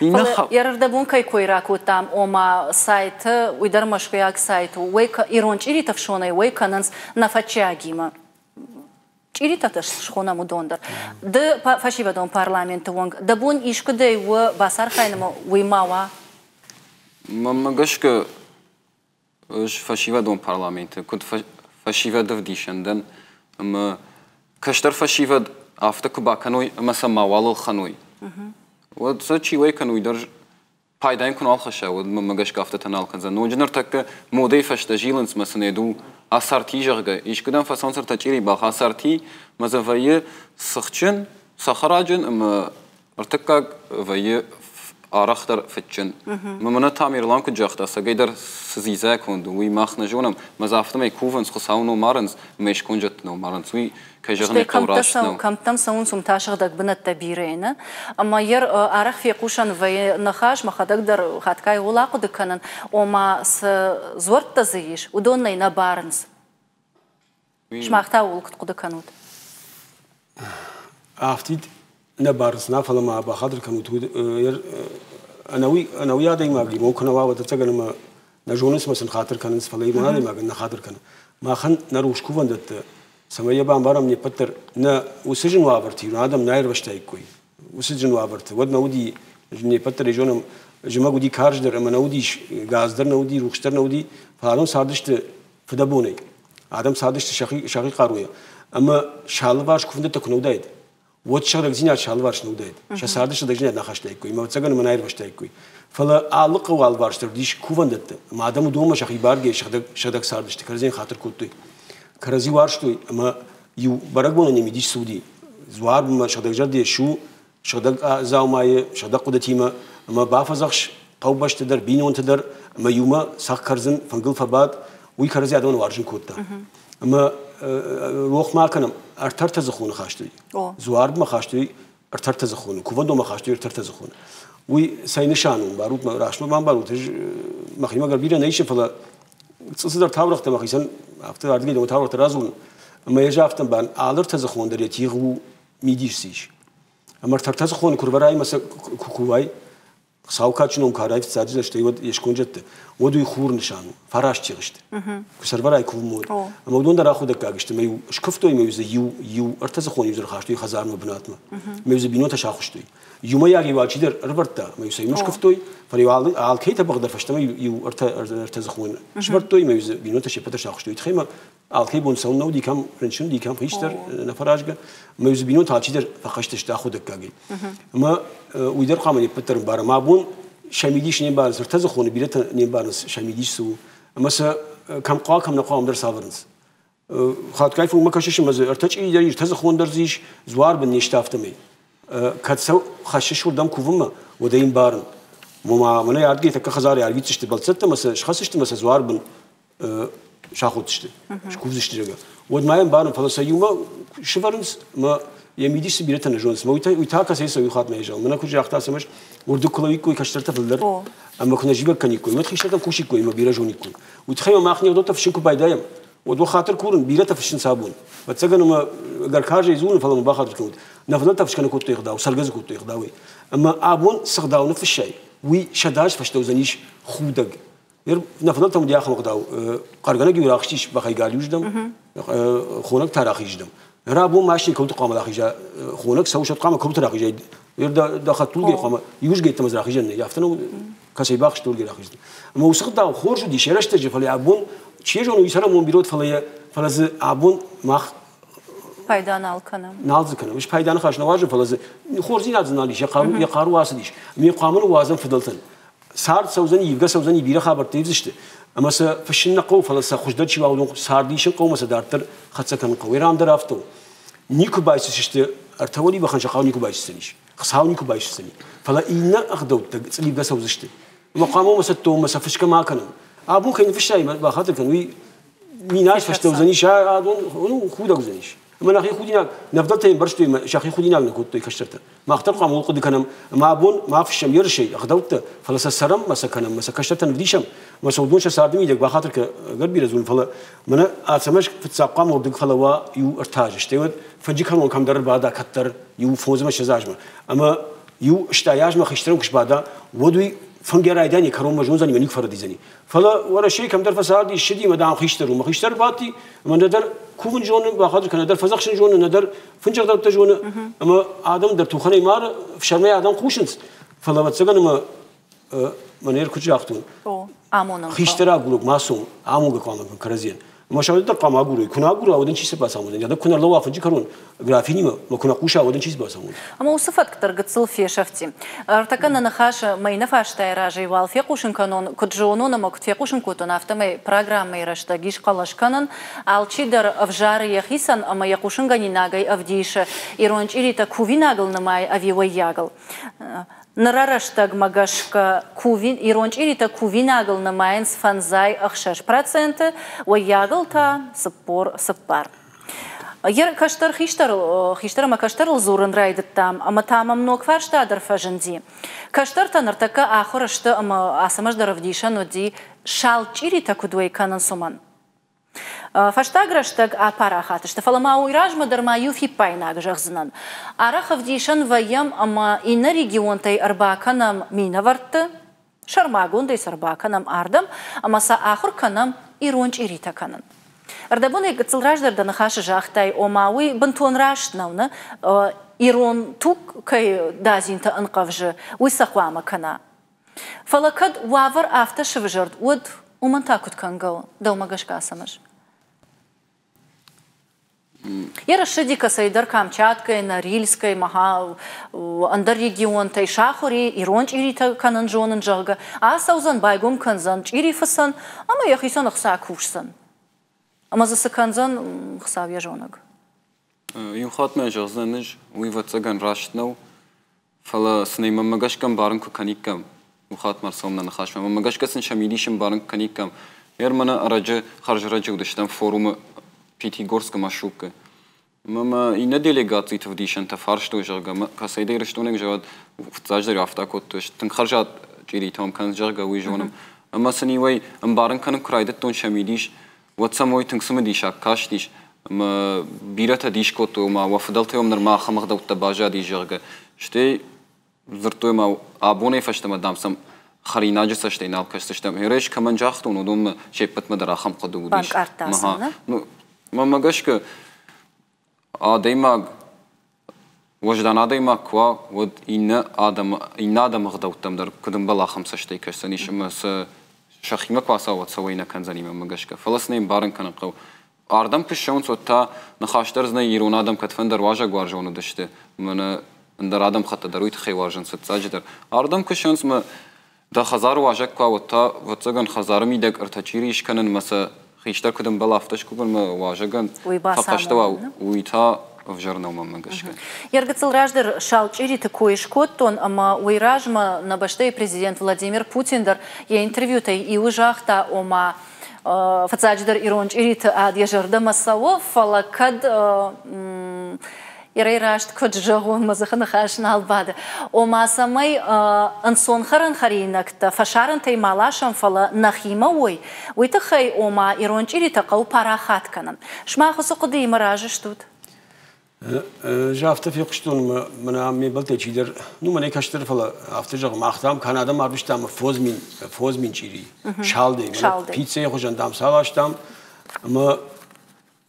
Фӕлӕ йӕ рдӕбон кӕй кой ракодтам, ома сайты, уый дӕр мӕскуыйаг сайт у, уӕй ирон чъириты фсонӕй уӕй кӕнынц нӕфӕтчиагимӕ. Чъиритӕ та схонӕм уыдон дӕр. Ды фӕсивӕдон парламенты уӕнг, дӕ бон искуыдӕй у бацархайынмӕ, уый ма уа? Мӕнмӕ гӕсгӕ, ӕз фӕсивӕдон парламенты куыд фӕсивӕд ӕвдисӕн дӕн, ӕмӕ кӕстӕр фӕсивӕд афтӕ куы бакӕной ӕмӕ сӕ мауал ӕлхӕной, уӕд сӕ чи уӕй кӕны, уый дӕр Пайда йын куы нал хӕсса, уӕд мӕнмӕ гӕсгӕ афтӕтӕ нал кӕндзӕн. Ноджы ныртӕккӕ модӕйы фӕстӕ зилынц мӕ сын ӕд у ассорти, зӕгъгӕ, искуыдӕм фӕцӕуынц ӕртӕ чъири бӕх ассорти, мӕ дзы вӕййы цыхджын, цӕхӕраджын ӕмӕ ӕртыккаг вӕййы арӕхдӕр фыдджын. Мӕнӕ Тамерлан куыд загъта, ӕцӕгӕйдӕр цы дзидза конд у, уый мах нӕ зонӕм, мӕ дзы афтӕмӕй кувынц, Хуыцауы ном арынц, ӕмӕ сконджӕтты ном арынц. Уый кӕй зӕгъын ӕй хъӕуы, раст нӕу. Кӕмттӕм цӕуынц, уым та сыгъдӕг бынӕттӕ бирӕ нӕ. Ӕмӕ йӕ арӕх фехъусӕн вӕййы ныхас, мӕхӕдӕг дӕр хатгай ууыл ахъуыды кӕнын, ома цы дзуӕрттӕ дзы ис, уыдон нӕ нӕ барынц. Сымах та ууыл куыд хъуыды кӕнут? Афтид нӕ барынц нӕ, фӕлӕ ма бахатыр кӕнут, ӕнӕуи, ӕнӕуи адӕймаг ирон куы нӕ уа, уӕд ӕцӕгӕн ӕмӕ нӕ зонынц ӕмӕ сын хатыр кӕнынц, фӕлӕ ирон адӕймагӕн нӕ хатыр кӕны. Махӕн нӕ рухс кувӕндӕттӕ, цӕмӕй йӕ бамбарӕм не ппӕт дӕр, нӕ уыцы зын уавӕрты ирон адӕм нӕ аирвӕзтаиккой. Уыцы зын уавӕрты. Уӕд нӕ уыди, не ппӕт дӕр ӕй зонӕм, зымӕг уыди карздӕр ӕмӕ нӕ уыдис, газ дӕр нӕ уыди, рухс дӕр нӕ уыди, фӕлӕ адӕм цардысты фыдӕбонӕй. Адӕм цардысты сӕхи, сӕхи хъаруйӕ. Ӕмӕ сӕ алыварс кувӕндӕттӕ куы нӕ уыдаид, уӕд сыгъдӕгдзинад сӕ алыварс нӕ уыдаид. Сӕ царды сыгъдӕгдзинад нӕ хастаиккой, ӕмӕ ӕвӕццӕгӕн ӕмӕ нӕ аирвӕзтаиккой. Фӕлӕ алы хъӕуы алыварс дӕр уыдис кувӕндӕттӕ, ӕмӕ адӕм уыдонмӕ сӕхи баргӕ сыгъдӕг, сыгъдӕг цардысты, кӕрӕдзийӕн хатыр кодтой. Кӕрӕдзи уарзтой, ӕмӕ иу бӕрӕгбонӕн йӕ мидис цы уыди? Дзуармӕ сыгъдӕгзӕрдӕйӕ ссу, сыгъдӕг дзаумайы, сыгъдӕг хъуыдытимӕ, ӕмӕ бафӕдзӕхс хъӕубӕсты дӕр, бинонты дӕр, ӕмӕ иумӕ цӕхх кӕрдзын фынгыл фӕбад, уый кӕрӕдзи адӕмӕн уарзын кодта. Ӕмӕ рох ма кӕнӕм, ӕртӕ дзыхоны хастой. Дзуармӕ хастой ӕртӕ дзыхоны, кувӕндонмӕ хастой ӕртӕ дзыхоны. Уый цӕй нысан у, барут, рӕстмӕ ма барут, ӕз мӕхимӕ гӕр бирӕ нӕ исын, фӕлӕ цыдӕр таурӕгътӕ мӕхицӕн афтӕ ардыгӕй дӕ таурӕгътӕ радзурын. Ӕмӕ йӕ афтӕ ӕмбарын, алы ӕртӕдзыхон дӕр йӕ тигъ у мидис ис. Ӕмӕ ӕртӕдзыхон куы рвӕрай ӕмӕ сӕ куы кувай, Хуыцау кадджын ном куы арайфыццаджы стӕй уӕд йе сконджӕтты, уӕд уый хур нысан у, фараст тигъ сты. Куы сӕрвӕрай кувын уӕд. Ӕмӕ уыдон дӕр аходӕггаг сты, ӕмӕ-иу скуывтой, ӕмӕ-иу дзы иу, иу ӕртӕдзыхон-иу дзы ӕрхастой хӕдзармӕ бынатмӕ. Ӕмӕ-иу дзы бинонтӕ сахуыстой. Иумӕйаг-иу алчидӕр ӕрывӕрдта, ӕмӕ-иу сӕ иумӕ скуывтой, фӕлӕ-иу алы, алкӕй тӕбӕгъ дӕр фӕстӕмӕ иу ӕртӕдзыхон сӕвӕрдтой, ӕмӕ-иу дзы бинонтӕ се ппӕт дӕр сахуыстой. Тыххӕй ма алкӕй бон цӕуын нӕ уыди, кӕм рынчын уыди, кӕм хистӕр, нӕфӕразгӕ. Ӕмӕ дзы бинонтӕ алчидӕр фӕхӕст сты аходӕггагӕй. Ӕмӕ уый дӕр хъуамӕ не ппӕт дӕр ӕмбарӕм. Абон сӕ мидис не мбарынц, ӕртӕдзыхоны бирӕтӕ не мбарынц, сӕ мидис цы у. Ӕмӕ сӕ кӕм хъуа, кӕм нӕ хъуа, уым дӕр сӕвӕрынц. Хатгай фылмӕ кӕсыс ӕмӕ дзы ӕртӕ чъири дӕр ис, ӕртӕдзыхон дӕр дзы ис, дзуар бын не сты афтӕмӕй. Кӕд сӕ хӕссыс уырдӕм кувынмӕ, уӕд ӕй ӕмбарын. Ома, мӕнӕ ардыгӕй тӕккӕ хӕдзарӕй арвитдзысты бӕлццӕттӕ ӕмӕ сӕ схӕцдзысты ӕмӕ сӕ дзуар бын саходдзысты, скувдзысты, зӕгъгӕ. Уӕд ма йӕм барын, фӕлӕ сӕ иумӕ сывӕрынц ӕмӕ йӕ мидис цы бирӕтӕ нӕ зонынц. Уый та кӕцӕй цӕуы хатт нӕ зӕгъын. Мӕнӕ куыд загъта, цӕмӕс уырдыг куы лӕууиккой кӕстӕртӕ фылдӕр ӕмӕ куы нӕ зивӕг кӕниккой, уӕд хистӕртӕм кусиккой ӕмӕ бирӕ зониккой. Уый тыххӕй мах не гъдӕуттӕ фыссын куы байдайӕм, уӕд уӕ хатыр курын, бирӕтӕ фыссынц абон. Ӕвӕццӕгӕн ӕмӕ ӕгӕр карзӕй дзурын, фӕлӕ мӕ бахатыр кӕнут. Нӕ фыдӕлтӕ фысгӕ нӕ кодтой ӕгъдау, цӕргӕ дзы кодтой ӕгъдауӕй. Ӕмӕ абон цы гъдау ныффыссай, уый сӕдӕ азы фӕстӕ уыдзӕнис худӕг. Нӕ фыдӕлтӕм уыди ахӕм ӕгъдау, хъӕргӕнӕг-иу рахызтис бӕхӕй галиуыздӕм, хонӕг та рахиздӕм. Ныр абон машинӕ кӕуылты хъуамӕ рахиза, хонӕг цӕуы, сӕ хъуамӕ кӕуылты рахизай. Дӕ хӕдтулгӕ хъуамӕ иузгӕйттӕм ӕз рахизӕн нӕй, афтӕ нӕу, кӕцӕй бахызт, уырдыгӕй рахизын. Ӕмӕ уыцы ӕгъдау хорз уыдис йӕ рӕстӕджы, фӕлӕ абон, чи зоны, уый цӕрӕнбон бирӕ уыд, фӕлӕ дзы абон мах пайда нал кӕнӕм. Нал дзы кӕнӕм. Ӕз пайда ныхас нӕ уарзын, фӕлӕ дзы хорздзинад дзы нал ис, йӕ хъару ацыдис. Ме хъуамӕ ныууадзӕм фыдӕлтӕн. Цард цӕудзӕни, ивгӕ цӕудзӕни, бирӕ хабӕрттӕ ивдзысты. Ӕмӕ сӕ фыссын нӕ хъӕуы, фӕлӕ сӕ хуыздӕр чи уа, уыдон цард исын хъӕуы ӕмӕ сӕ дарддӕр хӕццӕ кӕнын хъӕуы. Иран дӕр афтӕ у. Никуы байсысты, ӕртӕ уӕливӕхӕн сӕ хъӕу никуы байсдзӕнис. Хуыцау никуы байсдзӕни. Фӕлӕ иннӕ ӕгъдӕуттӕ цъливгӕ цӕудзысты. Ӕмӕ хъуамӕ уымӕ цӕттӕ уӕм ӕмӕ сӕ фысгӕ ма кӕнӕм. Абон кӕй ныффыссай, бахатыр кӕн, уый миназ фӕстӕ уыдзӕнис, адон ну, худӕг уыдзӕнис. Ӕмӕ нӕхи худинаг, нӕ фыдӕлтӕ ӕмбӕрстой ӕмӕ сӕхи худинаг нӕ кодтой кӕстӕртӕ. Мах дӕр хъуамӕ хъуыды кӕнӕм, ӕмӕ абон ма фыссӕм ерысӕй ӕгъдӕуттӕ, фӕлӕ сӕ цӕрӕм ӕмӕ сӕ кӕнӕм, ӕмӕ сӕ кӕстӕртӕн ӕвдисӕм, ӕмӕ сӕ уыдон сӕ царды мидӕг бахатыр ӕгӕр бирӕ дзурын, фӕлӕ мӕнӕ Ацӕмӕз фыццаг хъуамӕ уырдыг фӕлӕууа иу ӕртӕ азы, стӕй уӕд фынджы кӕрон кӕмдӕр ӕрбада кӕддӕр иу фондз ӕмӕ ссӕдз азмӕ. Ӕмӕ иу 80 азмӕ хистӕрӕн куы сбада, уӕд уый фынг йӕ райдианӕй кӕронмӕ зондзӕни ӕмӕ никуы фӕрӕдидзӕни. Фӕлӕ Уӕрӕсейы кӕмдӕр фӕцарди, ссыди ӕмӕ, дам, хистӕр у. Мӕ хистӕр бадти, ӕмӕ нӕдӕр кувын зоны, бахатыр кӕн, нӕдӕр фӕдзӕхсын зоны, нӕдӕр фынджы зоны. Ӕмӕ адӕм дӕр тухӕнӕй мары, ӕфсӕрмӕй адӕм хъусынц. Фӕлӕ, ӕвӕццӕгӕн, ӕмӕ мӕнӕ куыд загътон, амонын хистӕр агурӕг ма цом, амонгӕ хъуамӕ кӕрӕдзийӕн. Ӕмӕ сӕ уӕддӕр хъуамӕ агурой. Куы нӕ агура, уӕд ын чи цы бацамондзӕн? Йӕ куы нӕ рлӕууа фынджы кӕрон графинимӕ, ӕмӕ куы нӕ хъуса, уӕд ын чи цы бацамондзӕн? Ӕмӕ уыцы фӕтк дӕр гыццыл фесӕфти. Ӕртӕккӕ нӕ ныхасы мӕйнӕ фарстайы разӕй уал фехъусын кӕнон, куыд зонон ӕмӕ куыд фехъусын кодтон, афтӕмӕй программӕйы рӕстӕг ис хъӕлӕс кӕнын. Алчидӕр ӕвзары йӕхицӕн ӕмӕ йӕ хъусынгӕнинагӕй ӕвдисы, ирон чъиритӕ кувинагыл нымайы ӕви уӕййагыл. Ныры рӕстӕгмӕ гӕсгӕ ирон чъиритӕ кувинагыл нымайынц 56%, уӕййагыл та 44. Йӕ кӕстӕр хистӕрыл, хистӕр ӕмӕ кӕстӕрыл дзурын райдыдтам, ӕмӕ та мӕм ног фарста дӕр фӕзынди. Кӕстӕртӕ ныртӕккӕ ахуыр сты ӕмӕ Ацӕмӕз дӕр ӕвдисӕн уыди, салд чъиритӕ куыд уӕй кӕнынц, уымӕн. Фӕстаг рӕстӕг апарахат сты, фӕлӕ ма уый размӕ дӕр ма иу фиппаинаг зӕгъдзынӕн. Арӕх ӕвдисӕн вӕййӕм ӕмӕ иннӕ регионтӕй ӕрбакӕнӕм минӕвӕртты, сӕрмагондӕй сӕ ӕрбакӕнӕм ардӕм ӕмӕ сӕ ахуыр кӕнӕм ирон чъиритӕ кӕнын. Ӕрдӕбонӕй гыццыл раздӕр дӕ ныхасы загътай, ома уый бынтон раст нӕу, нӕ? Ирон туг кӕй дадзинтӕ ӕнхъӕвзы, уый сӕ хъуамӕ кӕна. Фӕлӕ кӕд уавӕр афтӕ сывзӕрд, уӕд уымӕн та куыд кӕнгӕ у, дӕумӕ гӕсгӕ, Ацӕмӕз? Йе рссыди кӕцӕйдӕр Камчаткӕй, Норильскӕй, мӕхӕ ӕндӕр регионтӕй сахуыр и, ирон чъиритӕ кӕнын зонын, зӕгъгӕ, ацӕудзӕн, байгом кӕндзӕн чъирифыцӕн ӕмӕ йӕхицӕн ӕхца кусдзӕн. Ӕмӕ дзы цы кӕндзӕн, Хуыцау йӕ зонӕг. Иу хатт мӕ зӕгъдзӕн ӕз, уый, ӕвӕццӕгӕн, раст нӕу. Фӕлӕ сын ӕй мӕнмӕ гӕсгӕ ӕмбарын куы кӕниккам, иу хатт ма ӕрцӕуӕм нӕ ныхасмӕ, мӕнмӕ гӕсгӕ сын сӕ мидис ӕмбарын куы кӕниккам. Ер мӕнӕ ӕрӕджы, хӕрзӕрӕджы уыдыстӕм форумы Пятигорскы Машукы. Ӕмӕ мӕ иннӕ делегациты ӕвдисӕнтӕ фарстой, зӕгъгӕ, кӕцӕйдӕр Ирыстонӕй зӕгъӕд, фыццаджыдӕр афтӕ кодтой, тынг хӕрзад чъиритӕ уым кӕнынц, зӕгъгӕ, уый зонӕм. Ӕмӕ сын иуӕй ӕмбарын кӕнын куы райдыдтон сӕ мидис, уӕд сӕм уый тынг цымыдисаг кастис, ӕмӕ бирӕтӕ дис кодтой, ома уӕ фыдӕлтӕй уӕм нырма ахӕм ӕгъдӕуттӕ баззадис, зӕгъгӕ. Стӕй дзырдтой, ма абонӕй фӕстӕмӕ, дам, сӕм хӕринаджы цӕстӕй нал кӕсдзыстӕм. Ерес кӕмӕн загътон, уыдонмӕ се ппӕтмӕ дӕр ахӕм хъуыды уыдис. Банкъардта сын, нӕ? Ну, мӕнмӕ гӕсгӕ, адӕймаг, уӕздан адӕймаг куы уа, уӕд иннӕ адӕмы, иннӕ адӕмы ӕгъдӕуттӕм дӕр куыд ӕмбӕлы, ахӕм цӕстӕй кӕсдзӕнис ӕмӕ сӕ сӕхимӕ куы ацӕуа, уӕд сӕ уӕй нӕ кӕндзӕни мӕнмӕ гӕсгӕ. Фӕлӕ сын ӕй ӕмбарын кӕнын хъӕуы. Ардӕм куы ссӕуынц, уӕд та ныхас дӕр дзы нӕй, ирон адӕм кӕдфӕндӕр уазӕгуарзон уыдысты, мӕнӕ ӕндӕр адӕмхӕттӕ дӕр уый тыххӕй уарзынц фыццаджыдӕр. Ардӕм куы ссӕуынц ӕмӕ дӕ хӕдзары уазӕг куы уа, уӕд та, ӕвӕццӕгӕн, хӕдзары мидӕг ӕртӕ чъири скӕнынмӕ сӕ хистӕр куыд ӕмбӕлы, афтӕ скувынмӕ уазӕгӕн фӕхъӕстӕ уа, уый та ӕвзӕр нӕу мӕнмӕ гӕсгӕ. Йе ргыццыл раздӕр салчъириты кой скодтон ӕмӕ уый размӕ нӕ бӕстӕйы президент Владимир Путин дӕр йӕ интервьютӕй иуы загъта, ома фыццаджыдӕр ирон чъириты ад йӕ зӕрдӕмӕ цӕуы, фӕлӕ кӕд Ирӕй раст куыд зӕгъон, мӕ дзыхы ныхас нал бады. Ома, цӕмӕй ӕнцонхӕрӕн хӕринӕгтӕ фӕсарӕнтӕй ма ласӕм, фӕлӕ нӕхимӕ уой, уый тыххӕй, ома, ирон чъиритӕ хъӕуы парахат кӕнын. Сымах уыцы хъуыдыимӕ разы стут? Ӕз афтӕ фехъуыстон, мӕнӕ ме мбӕлттӕй чидӕр, ну, мӕнӕй кӕстӕр, фӕлӕ афтӕ зӕгъы, мах, дам, Канадӕмӕ арвыстам 5000 чъири, салдӕй, пиццӕйы хуызӕн, дам, сарӕзтам, ӕмӕ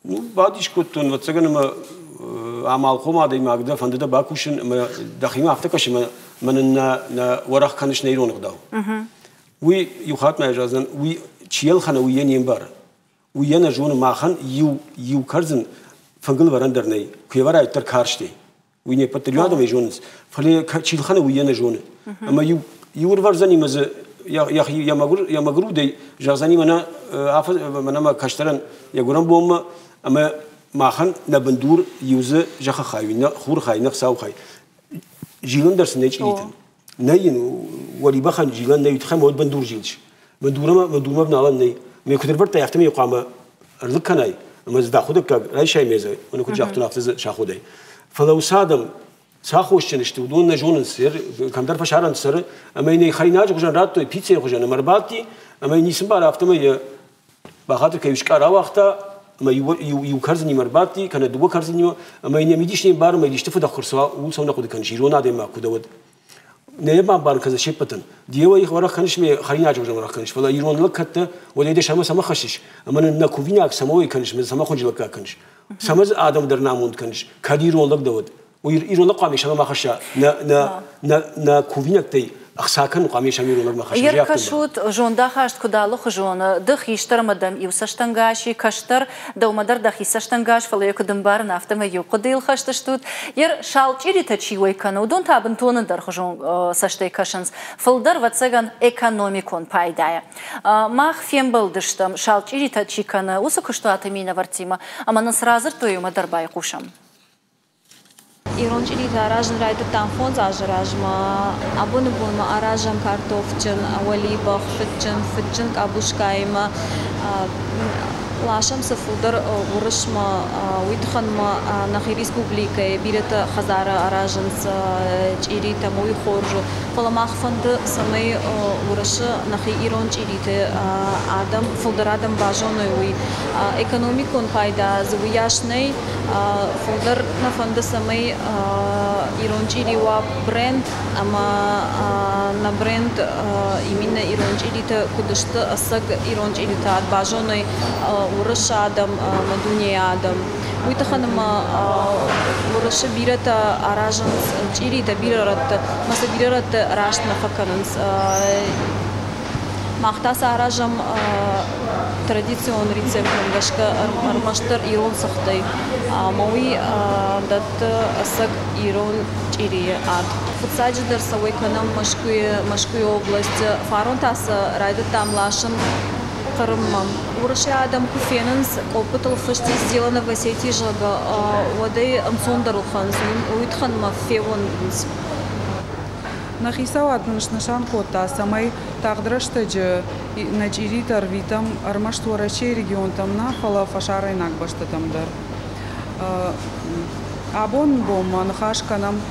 ну, бадис кодтон, ӕвӕццӕгӕн, ӕмӕ амалхъом адӕймаг дӕ, фӕнды дӕ бакусын, ӕмӕ дӕхимӕ афтӕ кӕсы, ӕмӕ нын нӕ уӕрӕх кӕныс нӕ ирон ӕгъдау. Уый иу хатт ма зӕгъдзӕн, уый чи ӕлхӕны, уый йӕ не мбары. Уый йӕ нӕ зоны, махӕн иу кӕрдзын фынгыл вӕрӕн дӕр нӕй, куы йӕ вӕрай, уӕддӕр карстӕй. Уый не ппӕт дӕр адӕмӕй зонынц, фӕлӕ чи лхӕны, уый йӕ нӕ зоны. Ӕмӕ иу иу ӕрвӕрдзӕни мӕ дзы йӕ мӕгуыр удӕй зӕгъдзӕни мӕнӕ мӕнӕ мӕ кӕстӕрӕн йӕ гуырӕн бонмӕ ӕмӕ махӕн нӕ бындур иу дзы зӕххы хай, нӕ хуры хай, нӕ Хуыцауы хай. Зилын дӕр сын нӕ чъиритӕн. Нӕй йын уӕлибӕхӕн зилӕн нӕй, тыхӕй уӕд бындур зилыс. Бындурмӕ бындурмӕ вналӕн нӕй. Ме куыд ӕрвӕрдтай, афтӕмӕй хъуамӕ ӕрлыг кӕнай ӕмӕ дзы дӕхуыдӕггаг райсай ме дзы, мӕнӕ куыд загътон, афтӕ дзы саходай. Фӕлӕ уыцы адӕм цы аххосджын сты, уыдон нӕ зонынц, кӕмдӕр фӕсарӕн цӕры, ӕмӕ йын ӕй хӕринаджы хуызӕн радтой, пиццӕйы хуызӕн, ӕмӕ ӕрбадти, ӕмӕ йын ницы бар, афтӕмӕй йӕ бахатыр кӕй скъӕ рауагъта, ӕмӕ иу кӕрдзынимӕ ӕрбадти, кӕнӕ дыууӕ кӕрдзынимӕ, ӕмӕ йын йӕ мидис не мбары, ӕмӕ йын исты фыдӕх куы рцӕуа, ууыл цӕуылнӕ хъуыды кӕныс, ирон адӕймаг куы дӕ, уӕд. Нӕ йӕ бамбарын кӕндзӕн се ппӕтӕн. Деуӕй уӕрӕх кӕныс ме хӕринаджы хуызӕн уӕрӕх кӕныс, фӕлӕ ирон лӕг кӕд дӕ, уӕд ӕй дӕ сӕрмӕ цӕмӕ хӕссыс, ӕмӕ нын нӕ кувинаг цӕмӕй кӕныс, ӕмӕ цӕмӕ хуынджылӕггаг кӕныс, цӕмӕ дзы адӕм дӕр намонд кӕныс, кӕд ирон лӕг дӕ, уӕд. Уый ирон лӕг хъуамӕ сӕрмӕ ма хӕсса нӕ, нӕ, нӕ, нӕ кувинӕгтӕй Ӕхца кӕнын хъуамӕ исӕм ирон лӕгмӕ хӕссын. Ӕркӕсут, зондахаст куыд алыхуызон, ды хистӕрмӕ дӕм иу цӕстӕнгас и, кӕстӕр, дӕумӕ дӕр дӕхи цӕстӕнгас, фӕлӕ йӕ куыд ӕмбарын, афтӕмӕй иу хъуыдыйыл хӕст стут. Йе салчъиритӕ чи уӕй кӕны, уыдон та бынтон ӕндӕрхуызон цӕстӕй кӕсынц, фылдӕр, ӕвӕццӕгӕн, экономикон пайдайӕ. Мах фембӕлдыстӕм, салчъиритӕ чи кӕны, уыцы куыстуаты минӕвӕрттимӕ ӕмӕ нын цы радзырдтой, уымӕ дӕр байхъусӕм. Ирон чъиритӕ аразын райдыдтам 5 азы размӕ. Абоны бонмӕ аразӕм картофджын, уӕлибӕх, фыдджын, фыдджын къабускаимӕ. Ласӕм сӕ фылдӕр Уырысмӕ, уый тыххӕн ма нӕхи республикӕйы бирӕтӕ хӕдзары аразынц чъиритӕ, уый хорз у. Фӕлӕ мах фӕнды, цӕмӕй Уырысы нӕхи ирон чъириты адӕм, фылдӕр адӕм базоной, уый. Экономикон пайда дзы уыйас нӕй. Фылдӕр нӕ фӕнды, цӕмӕй ирон чъири уа бренд ӕмӕ нӕ бренд именно ирон чъиритӕ куыд сты, ӕцӕг ирон чъиритӕ базоной уырысы адӕм ӕмӕ дунейы адӕм. Уый тыххӕн ӕмӕ уырысы бирӕтӕ аразынц чъиритӕ бирӕ рӕтты, ӕмӕ сӕ бирӕ рӕтты раст нӕ фӕкӕнынц. Мах та сӕ аразӕм традицион рецепттӕм гӕсгӕ ӕрмӕстдӕр ирон цыхтӕй. Ӕмӕ уый дӕтты ӕцӕг ирон чъирийы ад. Фыццаджыдӕр сӕ уӕй кӕнӕм Мӕскуыйы, Мӕскуыйы областы. Фарон та сӕ райдыдтам ласын Хъырыммӕ. Уырысы адӕм куы фенынц, къоппытыл фыст «Сделано в Осетии», зӕгъгӕ, уӕд ӕй ӕнцондӕр ӕлхӕнынц, уый тыххӕн ма феууӕндынц. Нӕ хицауад нын снысан кодта, цӕмӕй тагъд рӕстӕджы нӕ чъиритӕ ӕрвитӕм ӕрмӕст Уӕрӕсейы регионтӕм нӕ, фӕлӕ фӕсарӕйнаг бӕстӕтӕм дӕр. Абон бонмӕ ныхас кӕнӕм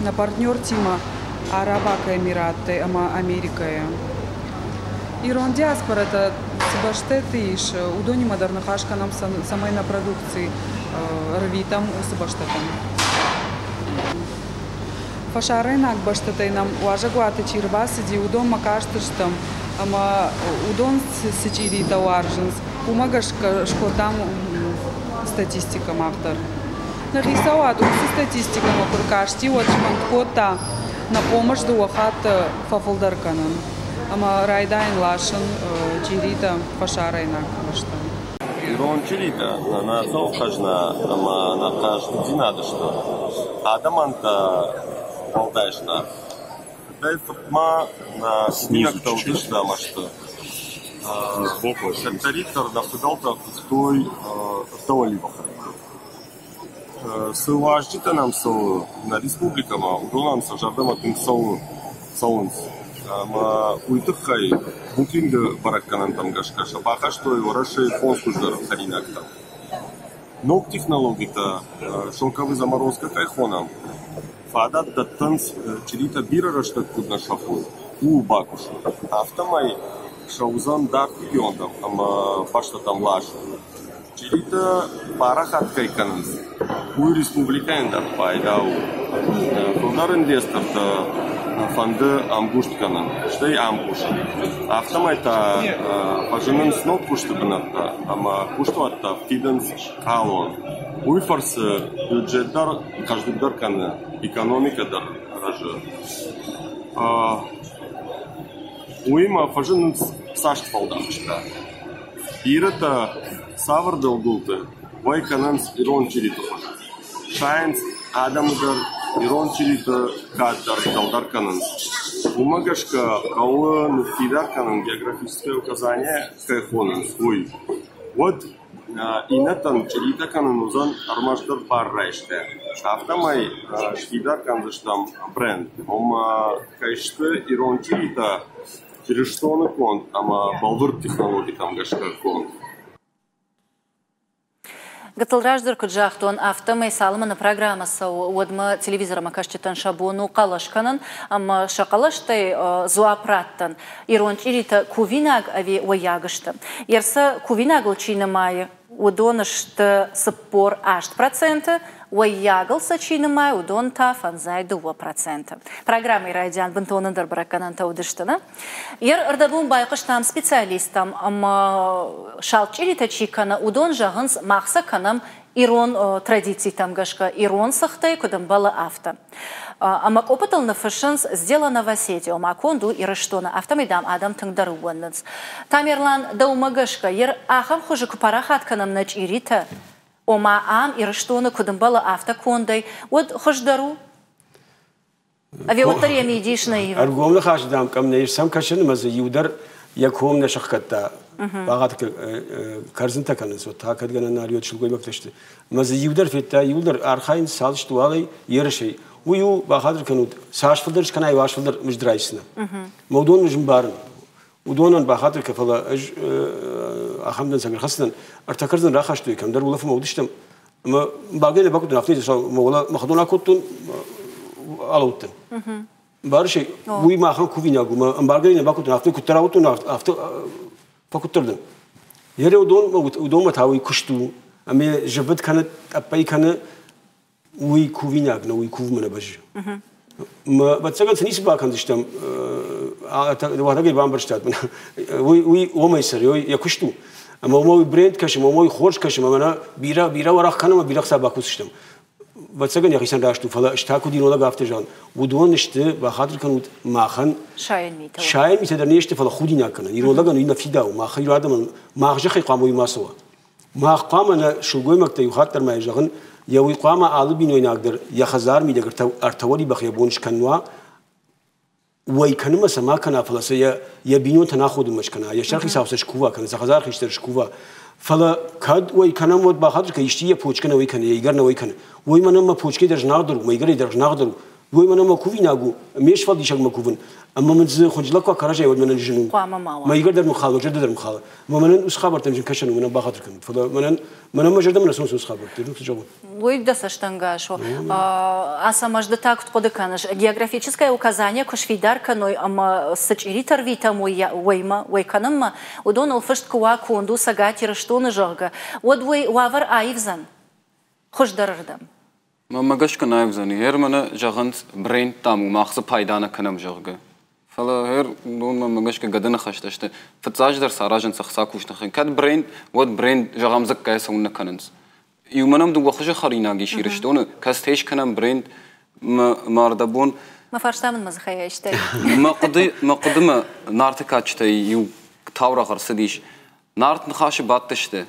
нӕ партнертимӕ Арабаг Эмираттӕй ӕмӕ Америкӕйӕ. Ирон диаспорӕтӕ цы бӕстӕты ис, уыдонимӕ дӕр ныхас кӕнӕм, цӕмӕй нӕ продукци ӕрвитӕм уыцы бӕстӕтӕм. Фӕсарӕйнаг бӕстӕтӕй нӕм уазӕгуаты чи рбацыди, уыдонмӕ кастыстӕм ӕмӕ уыдон цы чъиритӕ уарзынц, уымӕ гӕсгӕ скодтам статистикӕ мах дӕр. Нӕ хицауад уыцы статистикӕмӕ куы ркасти, уӕд сфӕнд кодта нӕ хъомыс дыууӕ хатты фӕфылдӕр кӕнын ӕмӕ райдайын ласын чъиритӕ фӕсарӕйнаг бӕстӕм. Ирон чъиритӕ нӕ национ хӕзна ӕмӕ нӕ хъӕздыгдзинад сты. Адӕмӕн та уӕлдай зынаргъ. Фыдӕй-фыртмӕ нӕ кувинӕгтӕ уыдысты ӕмӕ сты. Кӕддӕриддӕр нӕ фыдӕлтӕ куывтой ӕртӕ уӕливыхы. Цы уазджытӕ нӕм цӕуы нӕ республикӕмӕ, уыдонӕн сӕ зӕрдӕмӕ тынг цӕуы цӕуынц. Ӕмӕ уый тыххӕй букингы бӕрӕггӕнӕнтӕм гӕсгӕ сӕ бахастой Уӕрӕсейы фондз хуыздӕр хӕринӕгтӕ. Ног технологитӕ шелковый заморозка кӕй хонӕм, фадат дӕттынц чъиритӕ бирӕ рӕстӕг куыд нӕ сӕфой, ууыл бакусын. Афтӕмӕй сӕ уыдзӕн дард регионтӕм ӕмӕ бӕстӕтӕм ласын. Чъиритӕ парахат кӕй кӕнынц, уый республикӕйӕн дӕр пайда у. Фылдӕр инвестортӕ фӕнды ӕмгуыст кӕнын, стӕй ам кусын. Афтӕмӕй та фӕзынынц ног куысты бынӕттӕ ӕмӕ куыстуӕттӕ фидынц хъалон. Уый фӕрцы бюджет дӕр хъӕздыгдӕр кӕны, экономикӕ дӕр рӕзы. Уыимӕ фӕзынынц цӕстфӕлдахджытӕ. Бирӕтӕ цавӕр дӕлгуылты уӕй кӕнынц ирон чъириты хуызы. Сайынц адӕмы дӕр, ирон чъириты кад дӕр дӕлдӕр кӕнынц. Уымӕ гӕсгӕ хъӕуы ныффидар кӕнын географическое указание кӕй хонынц, уый. Уӕд иннӕтӕн чъиритӕ кӕнын уыдзӕн ӕрмӕстдӕр бар райсгӕ. Афтӕмӕй сфидар кӕндзыстӕм бренд, ома кӕй сты ирон чъиритӕ Ирыстоны конд ӕмӕ бӕлвырд технологитӕм гӕсгӕ конд. Гыццыл раздӕр куыд загътон, афтӕмӕй цалынмӕ нӕ программӕ цӕуы, уӕдмӕ телевизормӕ кӕсджытӕн сӕ бон у хъӕлӕс кӕнын ӕмӕ сӕ хъӕлӕстӕй дзуапп раттын, ирон чъиритӕ кувинаг ӕви уӕййаг сты. Йе рсӕ кувинагыл чи нымайы, уыдон сты 48%, уӕййагыл сӕ чи нымайы, уыдон та 52%. Программӕйы райдиан бынтон ӕндӕр бӕрӕггӕнӕнтӕ уыдысты, нӕ? Йе рдӕбон байхъуыстам специалисттӕм ӕмӕ салд чъиритӕ чи кӕны, уыдон зӕгъынц, мах сӕ кӕнӕм ирон традицитӕм гӕсгӕ, ирон цыхтӕй, куыд ӕмбӕлы, афтӕ. Ӕмӕ къоппытыл ныффыссынц Сделано в Осетии, ома конд у Ирыстоны, афтӕмӕй, дам, адӕм тынгдӕр ӕууӕндынц. Тамерлан, дӕумӕ гӕсгӕ, ер ахӕм хуызы куы парахат кӕнӕм нӕ чъиритӕ, ома ам Ирыстоны куыд ӕмбӕлы, афтӕ кондӕй, уӕд хуыздӕр у? Ӕви уӕддӕр йӕ мидис нӕ ивы? Ӕргом ныхасы, дам, къӕм нӕ ис, сӕм кӕсын ӕмӕ дзы иу дӕр йӕ ком нӕ сыхгӕдта. Багъаты кӕрдзынтӕ кӕнынц, уӕд та кӕд гӕнӕн нал уӕд сылгоймӕгтӕ сты. Ӕмӕ дзы иу дӕр федта, иуылдӕр архайынц цал сты, уалӕй ерысӕй. Уый у, бахатыр кӕнут, цас фылдӕр скӕнай, уас фылдӕр мызд райсдзынӕ. Мӕ уыдон ӕз ӕмбарын. Уыдонӕн бахатыр кӕ, фӕлӕ ӕз ахӕм дӕнцӕг ӕрхӕцдзынӕн. Ӕртӕ кӕрдзын рахастой, кӕмдӕр улӕфынмӕ уыдыстӕм. Ӕмӕ багӕй нӕ бакодтон, афтӕ мӕ уӕлӕ мӕ хӕдон акодтон, алӕудтӕн. Барысӕй, уый махӕн кувинаг у, мӕ ӕмбаргӕ нӕ бакодтон, афтӕ куыддӕр ауыдтон, афтӕ фӕкуыддӕр дӕн. Ере уыдонмӕ та уый куыст у, ӕмӕ зывыд кӕны, тъӕппӕй кӕны, уый кувинаг нӕ, уый кувмӕ нӕ бӕззы. Ӕвӕццӕгӕн цы ницы бакӕндзыстӕм, уӕдӕгӕй бамбӕрстат, уый уый уомӕй цӕры, йӕ куыст у. Ӕмӕ уымӕ уый бренд кӕсы, ӕмӕ уый хорз кӕсы, ӕмӕ мӕнӕ бирӕ бирӕ уӕрӕх кӕнӕм ӕмӕ бирӕ хца бакусдзыстӕм. Ӕвӕццӕгӕн йӕхицӕн раст у, фӕлӕ ӕз та куыд ирон лӕг афтӕ зӕгъын, уыдон сты, бахатыр кӕнут, махӕн сайӕн митӕ. Сайӕн митӕ дӕр не сты, фӕлӕ худинаг кӕнӕн. Ирон лӕгӕн уый нӕ фидауы, мах ирон адӕмӕн, мах зӕххӕй хъуамӕ уый ма цӕуа. Мах хъуамӕ нӕ сылгоймӕгтӕ иу хатт дӕр ма зӕгъын, йӕ уый хъуамӕ алы бинойнаг дӕр йӕ хӕдзар мидӕг ӕртӕ уӕлибӕх йӕ бон скӕнуа, уӕй кӕнынмӕ сӕ ма кӕна, фӕлӕ сӕ йӕ бинонтӕн аходынмӕ скӕна, йӕ сӕрхицау сӕ скува кӕна, сӕ хӕдзар хистӕр скува. Фӕлӕ кӕд уӕй кӕнӕм, уӕд бахатыр кӕн, исти йӕ почкӕ нӕ уӕй кӕны, йӕ игӕр нӕ уӕй кӕны. Уый мӕнӕн мӕ почкӕй дӕр зынаргъдӕр у, мӕ игӕрӕй дӕр зынаргъдӕр у. Уый мӕнӕн мӕ кувинаг у, ме сфӕлдисӕгмӕ кувын. Ӕмӕ мын дзы хуынджылӕг куы акаразай, уӕд мӕнӕн зын у. Хъуамӕ ма уа. Мӕ игӕр дӕр мын халы, зӕрдӕ дӕр мын халы. Мӕ мӕнӕн уыцы хабӕрттӕм зын кӕсӕн у, мӕнӕн бахатыр кӕнут. Фӕлӕ мӕнӕн, мӕнӕн мӕ зӕрдӕмӕ нӕ цӕуынц уыцы хабӕрттӕ, цы зӕгъон. Уый дӕ цӕстӕнгас у. Ацӕмӕз, ды та куыд хъуыды кӕныс, географическое указание куы сфидар кӕной ӕмӕ цы чъиритӕ рвитӕм уӕймӕ, уӕй кӕнынмӕ, уыдоныл фыст куы уа конд у Цӕгат Ирыстоны, зӕгъгӕ, уӕд уый уавӕр аивдзӕн хуыздӕрырдӕм? Мӕнмӕ гӕсгӕ нӕ аивдзӕни. Гъер мӕнӕ зӕгъынц, бренд, дам, у, мах дзы пайда нӕ кӕнӕм, зӕгъгӕ. Фӕлӕ гъер уыдон мӕнмӕ гӕсгӕ гӕды ныхӕстӕ сты. Фыццаджыдӕр сӕ аразынц ӕхца кусыны Кӕд бренд, уӕд бренд, зӕгъӕм, дзыккайӕ цӕуыннӕ кӕнынц. Иумӕ нӕм дыууӕ хуызы хӕринаг ис Ирыстоны, кӕцытӕй скӕнӕм бренд, мӕ ӕрдӕбон. Мӕ фарста мын мӕ дзыхӕй айстай. Мӕ хъуыды, мӕ хъуыдымӕ Нарты кадджытӕй иу таурӕгъ ӕрцыдис. Нарт ныхасы бадтысты,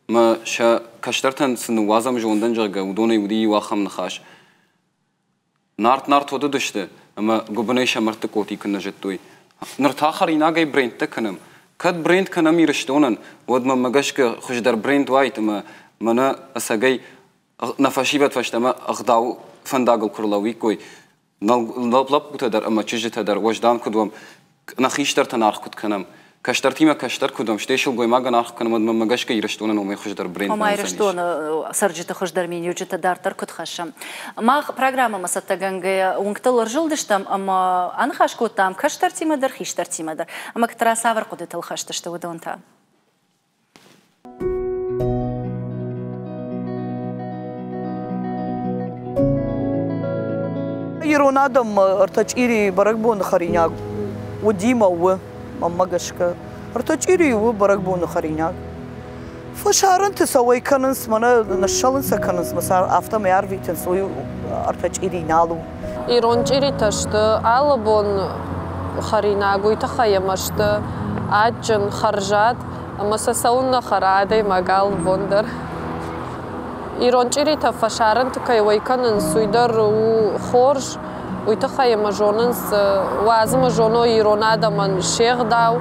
мӕ сӕ кӕстӕртӕн цы ныууадзӕм зондӕн, зӕгъгӕ, уыдонӕй уыди иу ахӕм ныхас. Нарт нарт уӕд уыдысты, ӕмӕ гуыбынӕй сӕ мӕрдты къоти куы нӕ зыдтой. Ныр та хӕринагӕй брендтӕ кӕнӕм. Кӕд бренд кӕнӕм Ирыстонӕн, уӕд мӕнмӕ гӕсгӕ хуыздӕр бренд уаид ӕмӕ мӕнӕ ӕцӕгӕй нӕ фӕсивӕд фӕстӕмӕ ӕгъдау фӕндагыл куы рлӕууиккой, лӕппутӕ дӕр ӕмӕ чызджытӕ дӕр уӕздан куыд уӕм, нӕ хистӕртӕн аргъ куыд кӕнӕм, кӕстӕртимӕ кӕстӕр куыд уӕм, стӕй сылгоймагӕн аргъ кӕнӕм, уӕд мӕнмӕ гӕсгӕ Ирыстоны номӕй хуыздӕр бренд Ома Ирыстоны цӕрджыты хуыздӕр миниуджытӕ дарддӕр куыд хӕссӕм. Мах программӕмӕ цӕттӕгӕнгӕйӕ уынгтыл ӕрзылдыстӕм ӕмӕ аныхас кодтам кӕстӕртимӕ дӕр, хистӕртимӕ дӕр. Ӕмӕ кӕддӕра цавӕр хъуыдытыл хӕст сты уыдон та? Ирон адӕммӕ ӕртӕ чъирийы бӕрӕгбоны хӕринаг уыди мӕ у, мӕнмӕ гӕсгӕ. Ӕртӕ чъирийы у бӕрӕгбоны хӕринаг. Фӕсарӕнты сӕ уӕй кӕнынц, мӕнӕ ныссӕлын сӕ кӕнынц, мӕ сӕ афтӕмӕй арвитынц, уый ӕртӕ чъири нал у. Ирон чъиритӕ сты алы бон хӕринаг, уый тыххӕй ӕмӕ сты адджын, хӕрзад ӕмӕ сӕ цӕуыннӕ хӕра адӕймаг алы бон дӕр. Ирон чъиритӕ фӕсарӕнты кӕй уӕй кӕнынц, уый дӕр у хорз, уый тыххӕй ӕмӕ зонынц, уадз ӕмӕ зоной ирон адӕмӕн се гъдау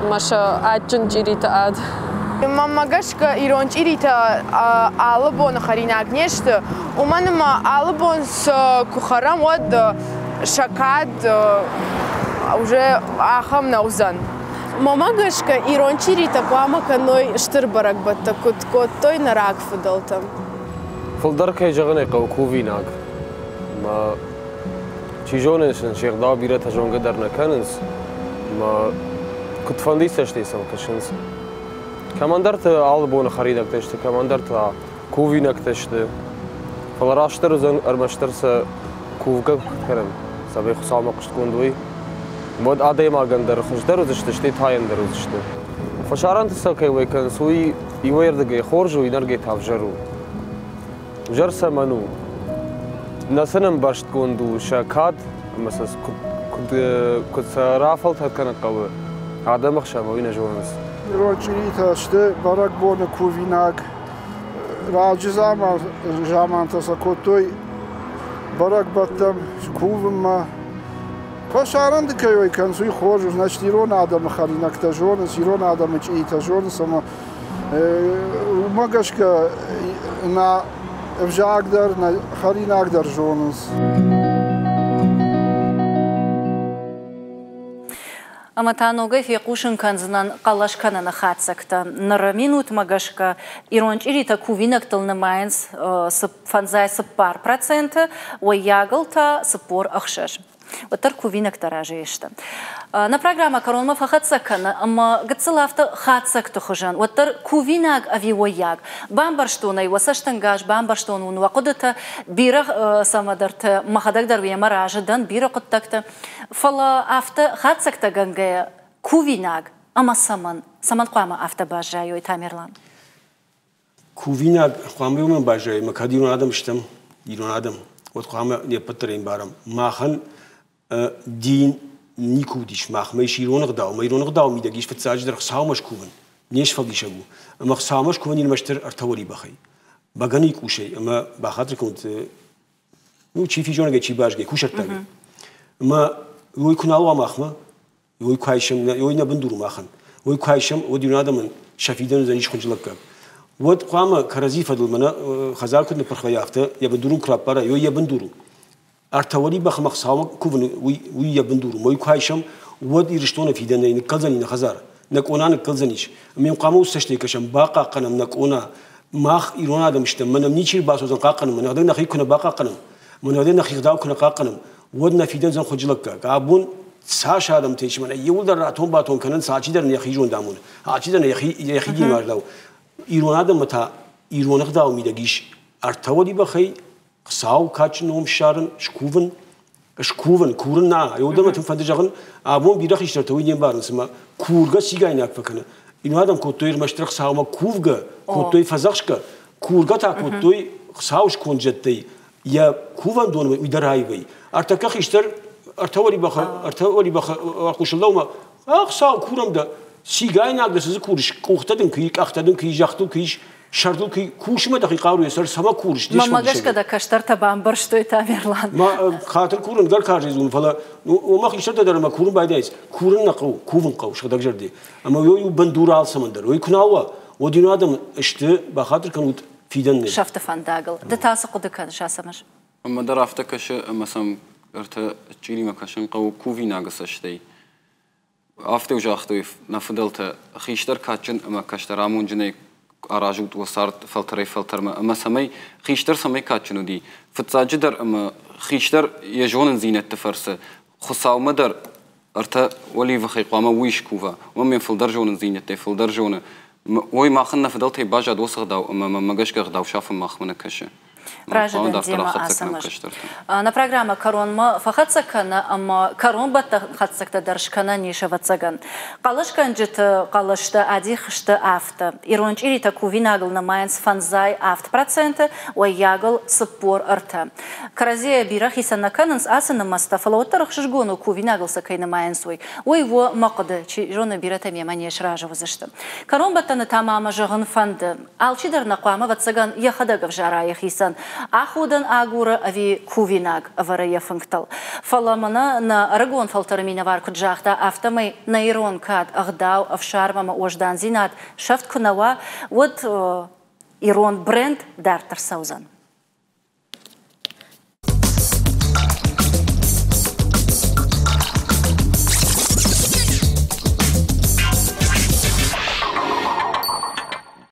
ӕмӕ сӕ адджын чъириты ад. Мӕнмӕ гӕсгӕ ирон чъиритӕ алы боны хӕринаг не сты, уымӕн ӕмӕ алы бон сӕ куы хӕрӕм, уӕд сӕ кад уже ахӕм нӕ уыдзӕн. Мӕнмӕ гӕсгӕ ирон чъиритӕ хъуамӕ кӕной стыр бӕрӕгбӕттӕ, куыд кодтой нӕ рагфыдӕлтӕ. Фылдӕр, кӕй зӕгъын ӕй хъӕуы, кувинаг. Мӕ чи зоны, сын се гъдау бирӕтӕ зонгӕ дӕр нӕ кӕнынц. Мӕ куыдфӕндыйы цӕстӕй сӕм кӕсынц. Кӕмӕндӕрты алы боны хӕринӕгтӕ сты, кӕмӕндӕрты кувинӕгтӕ сты. Фӕлӕ растдӕр уыдзӕн ӕрмӕстдӕр сӕ кувгӕ куыд кӕнӕм, цӕмӕй Хуыцаумӕ хъуыстгонд уой, уӕд адӕймагӕн дӕр хуыздӕр уыдзысты, стӕй тайӕн дӕр уыдзысты. Фӕсарӕнты сӕ кӕй уӕй кӕнынц, уый иуӕрдыгӕй хорз у, иннӕрдыгӕй та ӕвзӕр у. Ӕвзӕр цӕмӕн у? Нӕ сын ӕмбӕрстгонд у сӕ кад ӕмӕ сӕ куыд сӕ рафӕлтӕр кӕнын хъӕуы, адӕмы хсӕн уый нӕ зонынц. Ирон чъиритӕ сты бӕрӕгбоны кувинаг. Раджы замантӕ сӕ кодтой бӕрӕгбӕттӕм кувынмӕ. Фӕсарӕнты кӕй уӕй кӕнынц, уый хорз у. Значит, ирон адӕмы хӕринӕгтӕ зонынц, ирон адӕмы чъиритӕ зонынц ӕмӕ уымӕ гӕсгӕ нӕ ӕвзаг дӕр, нӕ хӕринаг дӕр зонынц. Ӕмӕ та ногӕй фехъусын кӕндзынӕн хъӕлӕс кӕныны хатдзӕгтӕ. Ныры минутмӕ гӕсгӕ ирон чъиритӕ кувинӕгтыл нымайынц 54%, уӕййагыл та 46. Уӕддӕр кувинӕгтӕ разӕй сты. Нӕ программӕ кӕронмӕ фӕхӕццӕ кӕны ӕмӕ гыццыл афтӕ хатдзӕгты хуызӕн, уӕддӕр кувинаг ӕви уӕййаг. Бамбӕрстон ӕй уӕ цӕстӕнгас, бамбӕрстон уын уӕ хъуыдытӕ, бирӕ цӕмӕдӕрты мӕхӕдӕг дӕр уемӕ разы дӕн, бирӕ хъуыддӕгты. Фӕлӕ афтӕ хатдзӕгтӕгӕнгӕйӕ кувинаг ӕмӕ цӕмӕн, цӕмӕн хъуамӕ афтӕ баззайой, Тамерлан? Кувинаг хъуамӕ уымӕн баззайа, ӕмӕ кӕд ирон адӕм стӕм, ирон адӕм, уӕд хъуамӕ не ппӕт дӕр ӕмбарӕм. Махӕн дин никуы уыдис, махмӕ ис ирон ӕгъдау, ӕмӕ ирон ӕгъдауы мидӕг ис фыццаджыдӕр Хуыцаумӕ скувын, не сфӕлдисӕг у. Ӕмӕ Хуыцаумӕ скувын ӕрмӕстдӕр ӕртӕ уӕлибӕхӕй. Бӕгӕныйы къусӕй ӕмӕ бахатыр кӕнут, ну, чи физонӕгӕй, чи базгӕй, кусӕрттагӕй. Ӕмӕ уый куы нал уа махмӕ, уый куы айсӕм, уый нӕ бындур у махӕн. Уый куы айсӕм, уӕд ирон адӕмӕн сӕ фидӕн уыдзӕнис хынджылӕггаг. Уӕд хъуамӕ кӕрӕдзи фӕдыл мӕнӕ хӕдзар куыд ныппырх вӕййы, афтӕ йӕ бындур куы раппарай, уый йӕ бындур у. Ӕртӕуӕли бӕхмӕ Хуыцаумӕ кувын, уый йӕ бындур у. Уый куы айсӕм, уӕд Ирыстоны фидӕнӕй ныккӕлдзӕни нӕ хӕдзар, нӕ къона ныккӕлдзӕнис. Ӕмӕ йын хъуамӕ уыцы цӕстӕй кӕсӕм, бахъахъхъӕнӕм нӕ къона. Мах ирон адӕм стӕм, мӕнӕм ничи ӕрбацӕудзӕн хъахъхъӕнынмӕ, нӕхӕдӕг нӕхи куы нӕ бахъахъхъӕнӕм, мӕнӕ нӕхи гъдау куы нӕ хъахъхъӕнӕм, уӕд нӕ фидӕн хуыджылӕггаг. Абон цас адӕмтӕ ис, мӕнӕ иууылдӕр ратон-батон кӕнынц, алчидӕр йӕхи зонд амоны, алчидӕр йӕхи динвӕрдау. Ирон адӕммӕ та ирон ӕгъдауы мидӕг ис ӕртӕ уӕлибӕхӕй Хуыцауы кадджын ном ссарын, скувын, скувын, курын нӕ. Еудӕмӕ тынг фӕнды зӕгъын, абон бирӕ хистӕртӕ уый не мбарынц, ӕмӕ кургӕ цигайнаг фӕкӕны. Ирон адӕм кодтой ӕрмӕстдӕр Хуыцаумӕ кувгӕ, кодтой фӕдзӕхсгӕ, кургӕ та кодтой Хуыцауы сконд зӕдтӕй, йӕ кувӕндонмӕ уый дӕр аивӕй. Ӕртӕккӕ хистӕр ӕртӕ уӕлибӕхы хъусыл лӕумӕ, Хуыцау, курӕм дӕ, цигайнаг дӕ цы дзы курыс, къухтӕ дын куы и, къӕхтӕ дын куы и, зӕхтыл куы ис, сӕрдыл куы кусмӕ дӕхи хъаруйӕ сӕр цӕмӕ курыс? Мӕнмӕ гӕсгӕ дӕ кӕстӕртӕ бамбӕрстой, Тамерлан. Ма хатыр курын дӕр карзӕй дзурын, фӕлӕ уымӕ хистӕртӕ дӕр ӕмӕ курын байдайынц. Курын нӕ хъӕуы, кувын хъӕуы сыгъдӕгзӕрдӕ. Ӕмӕ уый у бындур алцӕмӕн дӕр. Уый куы нал уа, уӕд иу адӕм сты, бахатыр кӕнут, фидӕн нӕй. Сӕфты фӕндагыл. Ды та цы хъуыды кӕныс, Ацӕмӕз? Ӕмӕ дӕр афтӕ кӕсы, ӕмӕ сӕм ӕртӕ чъиримӕ кӕсын хъӕуы кувинагы цӕстӕй. Афтӕ загътой нӕ фыдӕлтӕ, хистӕр кадджын ӕмӕ кӕстӕр амонджынӕй аразут уӕ цард фӕлтӕрӕй-фӕлтӕрмӕ ӕмӕ цӕмӕй хистӕр цӕмӕй кадджын уыди, фыццаджыдӕр ӕмӕ хистӕр йӕ зонындзинӕдты фӕрцы Хуыцаумӕ дӕр ӕртӕ уӕливыхӕй хъуамӕ уый скува, уымӕн ме фылдӕр зонындзинӕдтӕй фылдӕр зоны. Ой, махӕн нӕ фыдӕлтӕй баззад уыцы ӕгъдау ӕмӕ мӕнмӕ гӕсгӕ ӕгъдау сафын махмӕ нӕ кӕсы. Разы дӕн демӕ, Ацӕмӕз. Нӕ программӕ кӕронмӕ фӕхӕццӕ кӕны ӕмӕ кӕронбӕттӕн хатдзӕгтӕ дӕр скӕнӕн ис, ӕвӕццӕгӕн. Хъӕлӕсгӕнджыты хъӕлӕстӕ адих сты афтӕ. Ирон чъиритӕ кувинагыл нымайынц 57%, уӕййагыл 43. Кӕрӕдзийӕ бирӕ хицӕн нӕ кӕнынц ацы нымӕцтӕ, фӕлӕ уӕддӕр ӕхсызгон у, кувинагыл сӕ кӕй нымайынц, уый. Уый у мӕ хъуыды, чи зоны, бирӕтӕ мемӕ не сразы уыдзысты. Кӕронбӕттӕны та ма мӕ зӕгъын фӕнды, алчидӕр нӕ хъуамӕ, ӕвӕццӕгӕн, йӕхӕдӕг ӕвзара йӕхицӕн, аходӕн агуры ӕви кувинаг ӕвӕры йӕ фынгтыл. Фӕлӕ мӕнӕ нӕ ӕрыгон фӕлтӕры минӕвар куыд загъта, афтӕмӕй нӕ ирон кад, ӕгъдау, ӕфсарм ӕмӕ уӕздандзинад сӕфт куы нӕ уа, уӕд ирон бренд дарддӕр цӕудзӕн.